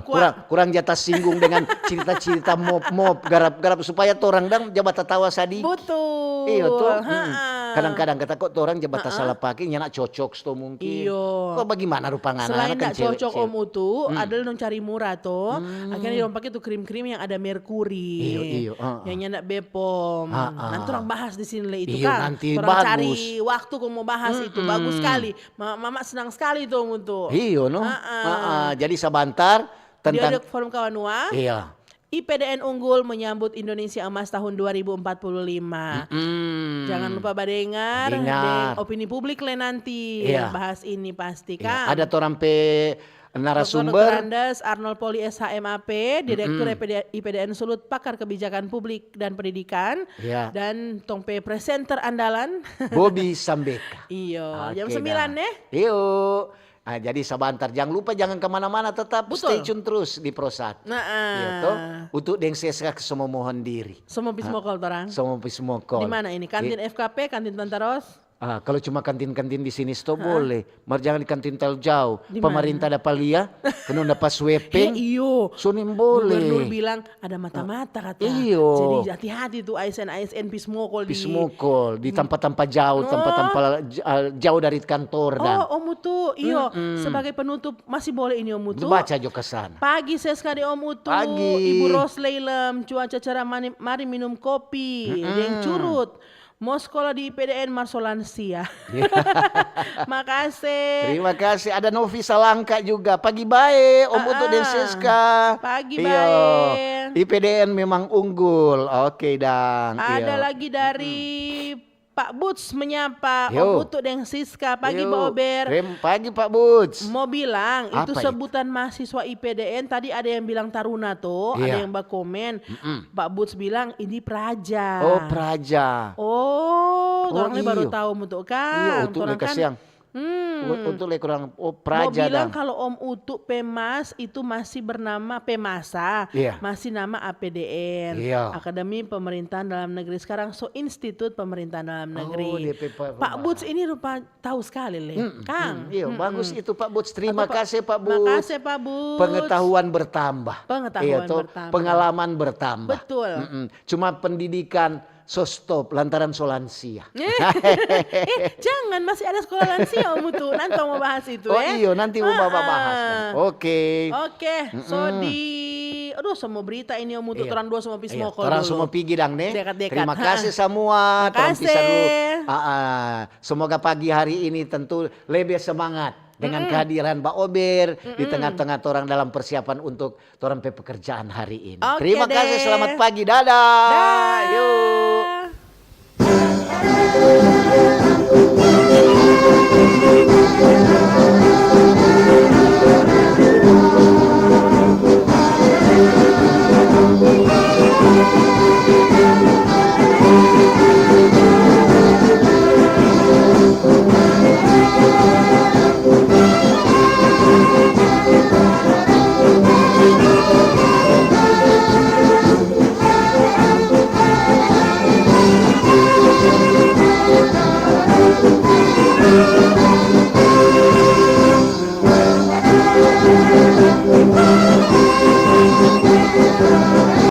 kurang, kurang ja tasinggung dengan cerita-cerita mop-mop, garap-garap, supaya torang dang ja batatawa sadiki. Betul. Iyo, to? Kadang-kadang kata kok orang je bata salah pake, nyanda cocok sto mungkin. Iyo. Kok bagimana rupa ngana, selain ndak cocok, Om Utu, ada dong cari murah to. Akhirnya dong pake tu krim-krim yang ada merkuri. Iyo, iyo, heeh. Yang nyanda Bepom. Heeh. Nanti orang bahas di sini le itu, iyo, kan. Nanti orang cari waktu kong mau bahas itu. Bagus sekali. Ma-, Mama senang sekali tu, Om Utu. Iyo, no. Heeh. Heeh. Jadi sabantar tentang Forum Kawanua. Iya. I P D N unggul menyambut Indonesia Emas tahun dua ribu empat puluh lima. Mm-mm. Jangan lupa badengar, deng opini publik le nanti yang bahas ini pasti, kan. Iya. Ada torang pe narasumber. Doktor Andes Arnold Poli, S H M A P, Direktur I P D, I P D N Sulut, pakar kebijakan publik dan pendidikan, dan tong pe presenter andalan. Bobi Sambeka. Iyo, jam sembilan, eh. Iyo. Ah, jadi sabantar, jang lupa, jangan kemana-mana, tetap stay tune terus di Prosat. Nah, iya to. Utu deng Seska so mo mohon diri. So mo pi smokol torang. So mo pi smokol. Di mana ini? Kantin F K P, kantin Tanta Ros? Ah, kalau cuma kantin-kantin di sini sto boleh, mar jangan di kantin terlalu jauh. Di mana? Pemerintah dapa lia, kena dapa sweeping. Eh, iyo. So nimbole. Gubernur bilang, ada mata-mata kata. Iyo. Jadi hati-hati tu A S N, A S N pi smokol di, pi smokol di tampa-tampa jauh, tampa-tampa j-, ah, jauh dari kantor dan. Oh, Om Utu, iyo. Sebagai penutup, masih boleh ini, Om Utu. Baca jo ke sana. Pagi Seska deng Om Utu. Pagi. Ibu Ros Leilem, cuaca cerah, mani-, mari minum kopi deng curut. Mo skola di I P D N mar so lansia. Iya. Makase. Terima kasih. Ada Novi Salangka juga. Pagi bae, Om Utu deng Seska. Pagi bae. I P D N memang unggul. Oke, dang. Ada lagi dari Pak Buts menyapa Om Utu deng Siska. Pagi, Pak Ober. Pagi, Pak Buts. Mo bilang, itu sebutan mahasiswa I P D N, tadi ada yang bilang taruna to, ada yang bakomen. Pak Buts bilang, "Ini praja." Oh, praja. Oh, torang ni baru tau, Om Utu, kan. Iya, Utu torang kan kasiang. Hmm. Utu le kurang, oh, praja dang. Mo bilang kalau Om Utu Pemas itu masih bernama Pemasa, masih nama A P D N, Akademi Pemerintahan Dalam Negeri, sekarang so Institut Pemerintahan Dalam Negeri. Oh, dia pe pa-, Pak Buts ini rupa tahu sekali le, Kang. Iya, bagus itu, Pak Buts. Terima kasih, Pak Buts. Makasih, Pak Buts. Pengetahuan bertambah. Pengetahuan bertambah. Pengalaman bertambah. Betul. Cuma pendidikan so stop lantaran so lansia. Eh, jangan, masih ada sekolah lansia, Om Utu. Nanti mau bahas itu, eh. Oh, iyo, nanti mau bahas. Oke. Oke, so di, aduh, semua berita ini, Om Utu, torang dua semua pi smokol dulu. Torang semua pigi dang, ne. Dekat-dekat. Terima kasih semua. Torang pisah dulu. Semoga pagi hari ini tentu lebih semangat dengan kehadiran Ba Ober di tengah-tengah torang dalam persiapan untuk torang pe pekerjaan hari ini. Oke. Terima kasih, selamat pagi, dadah. Yuk.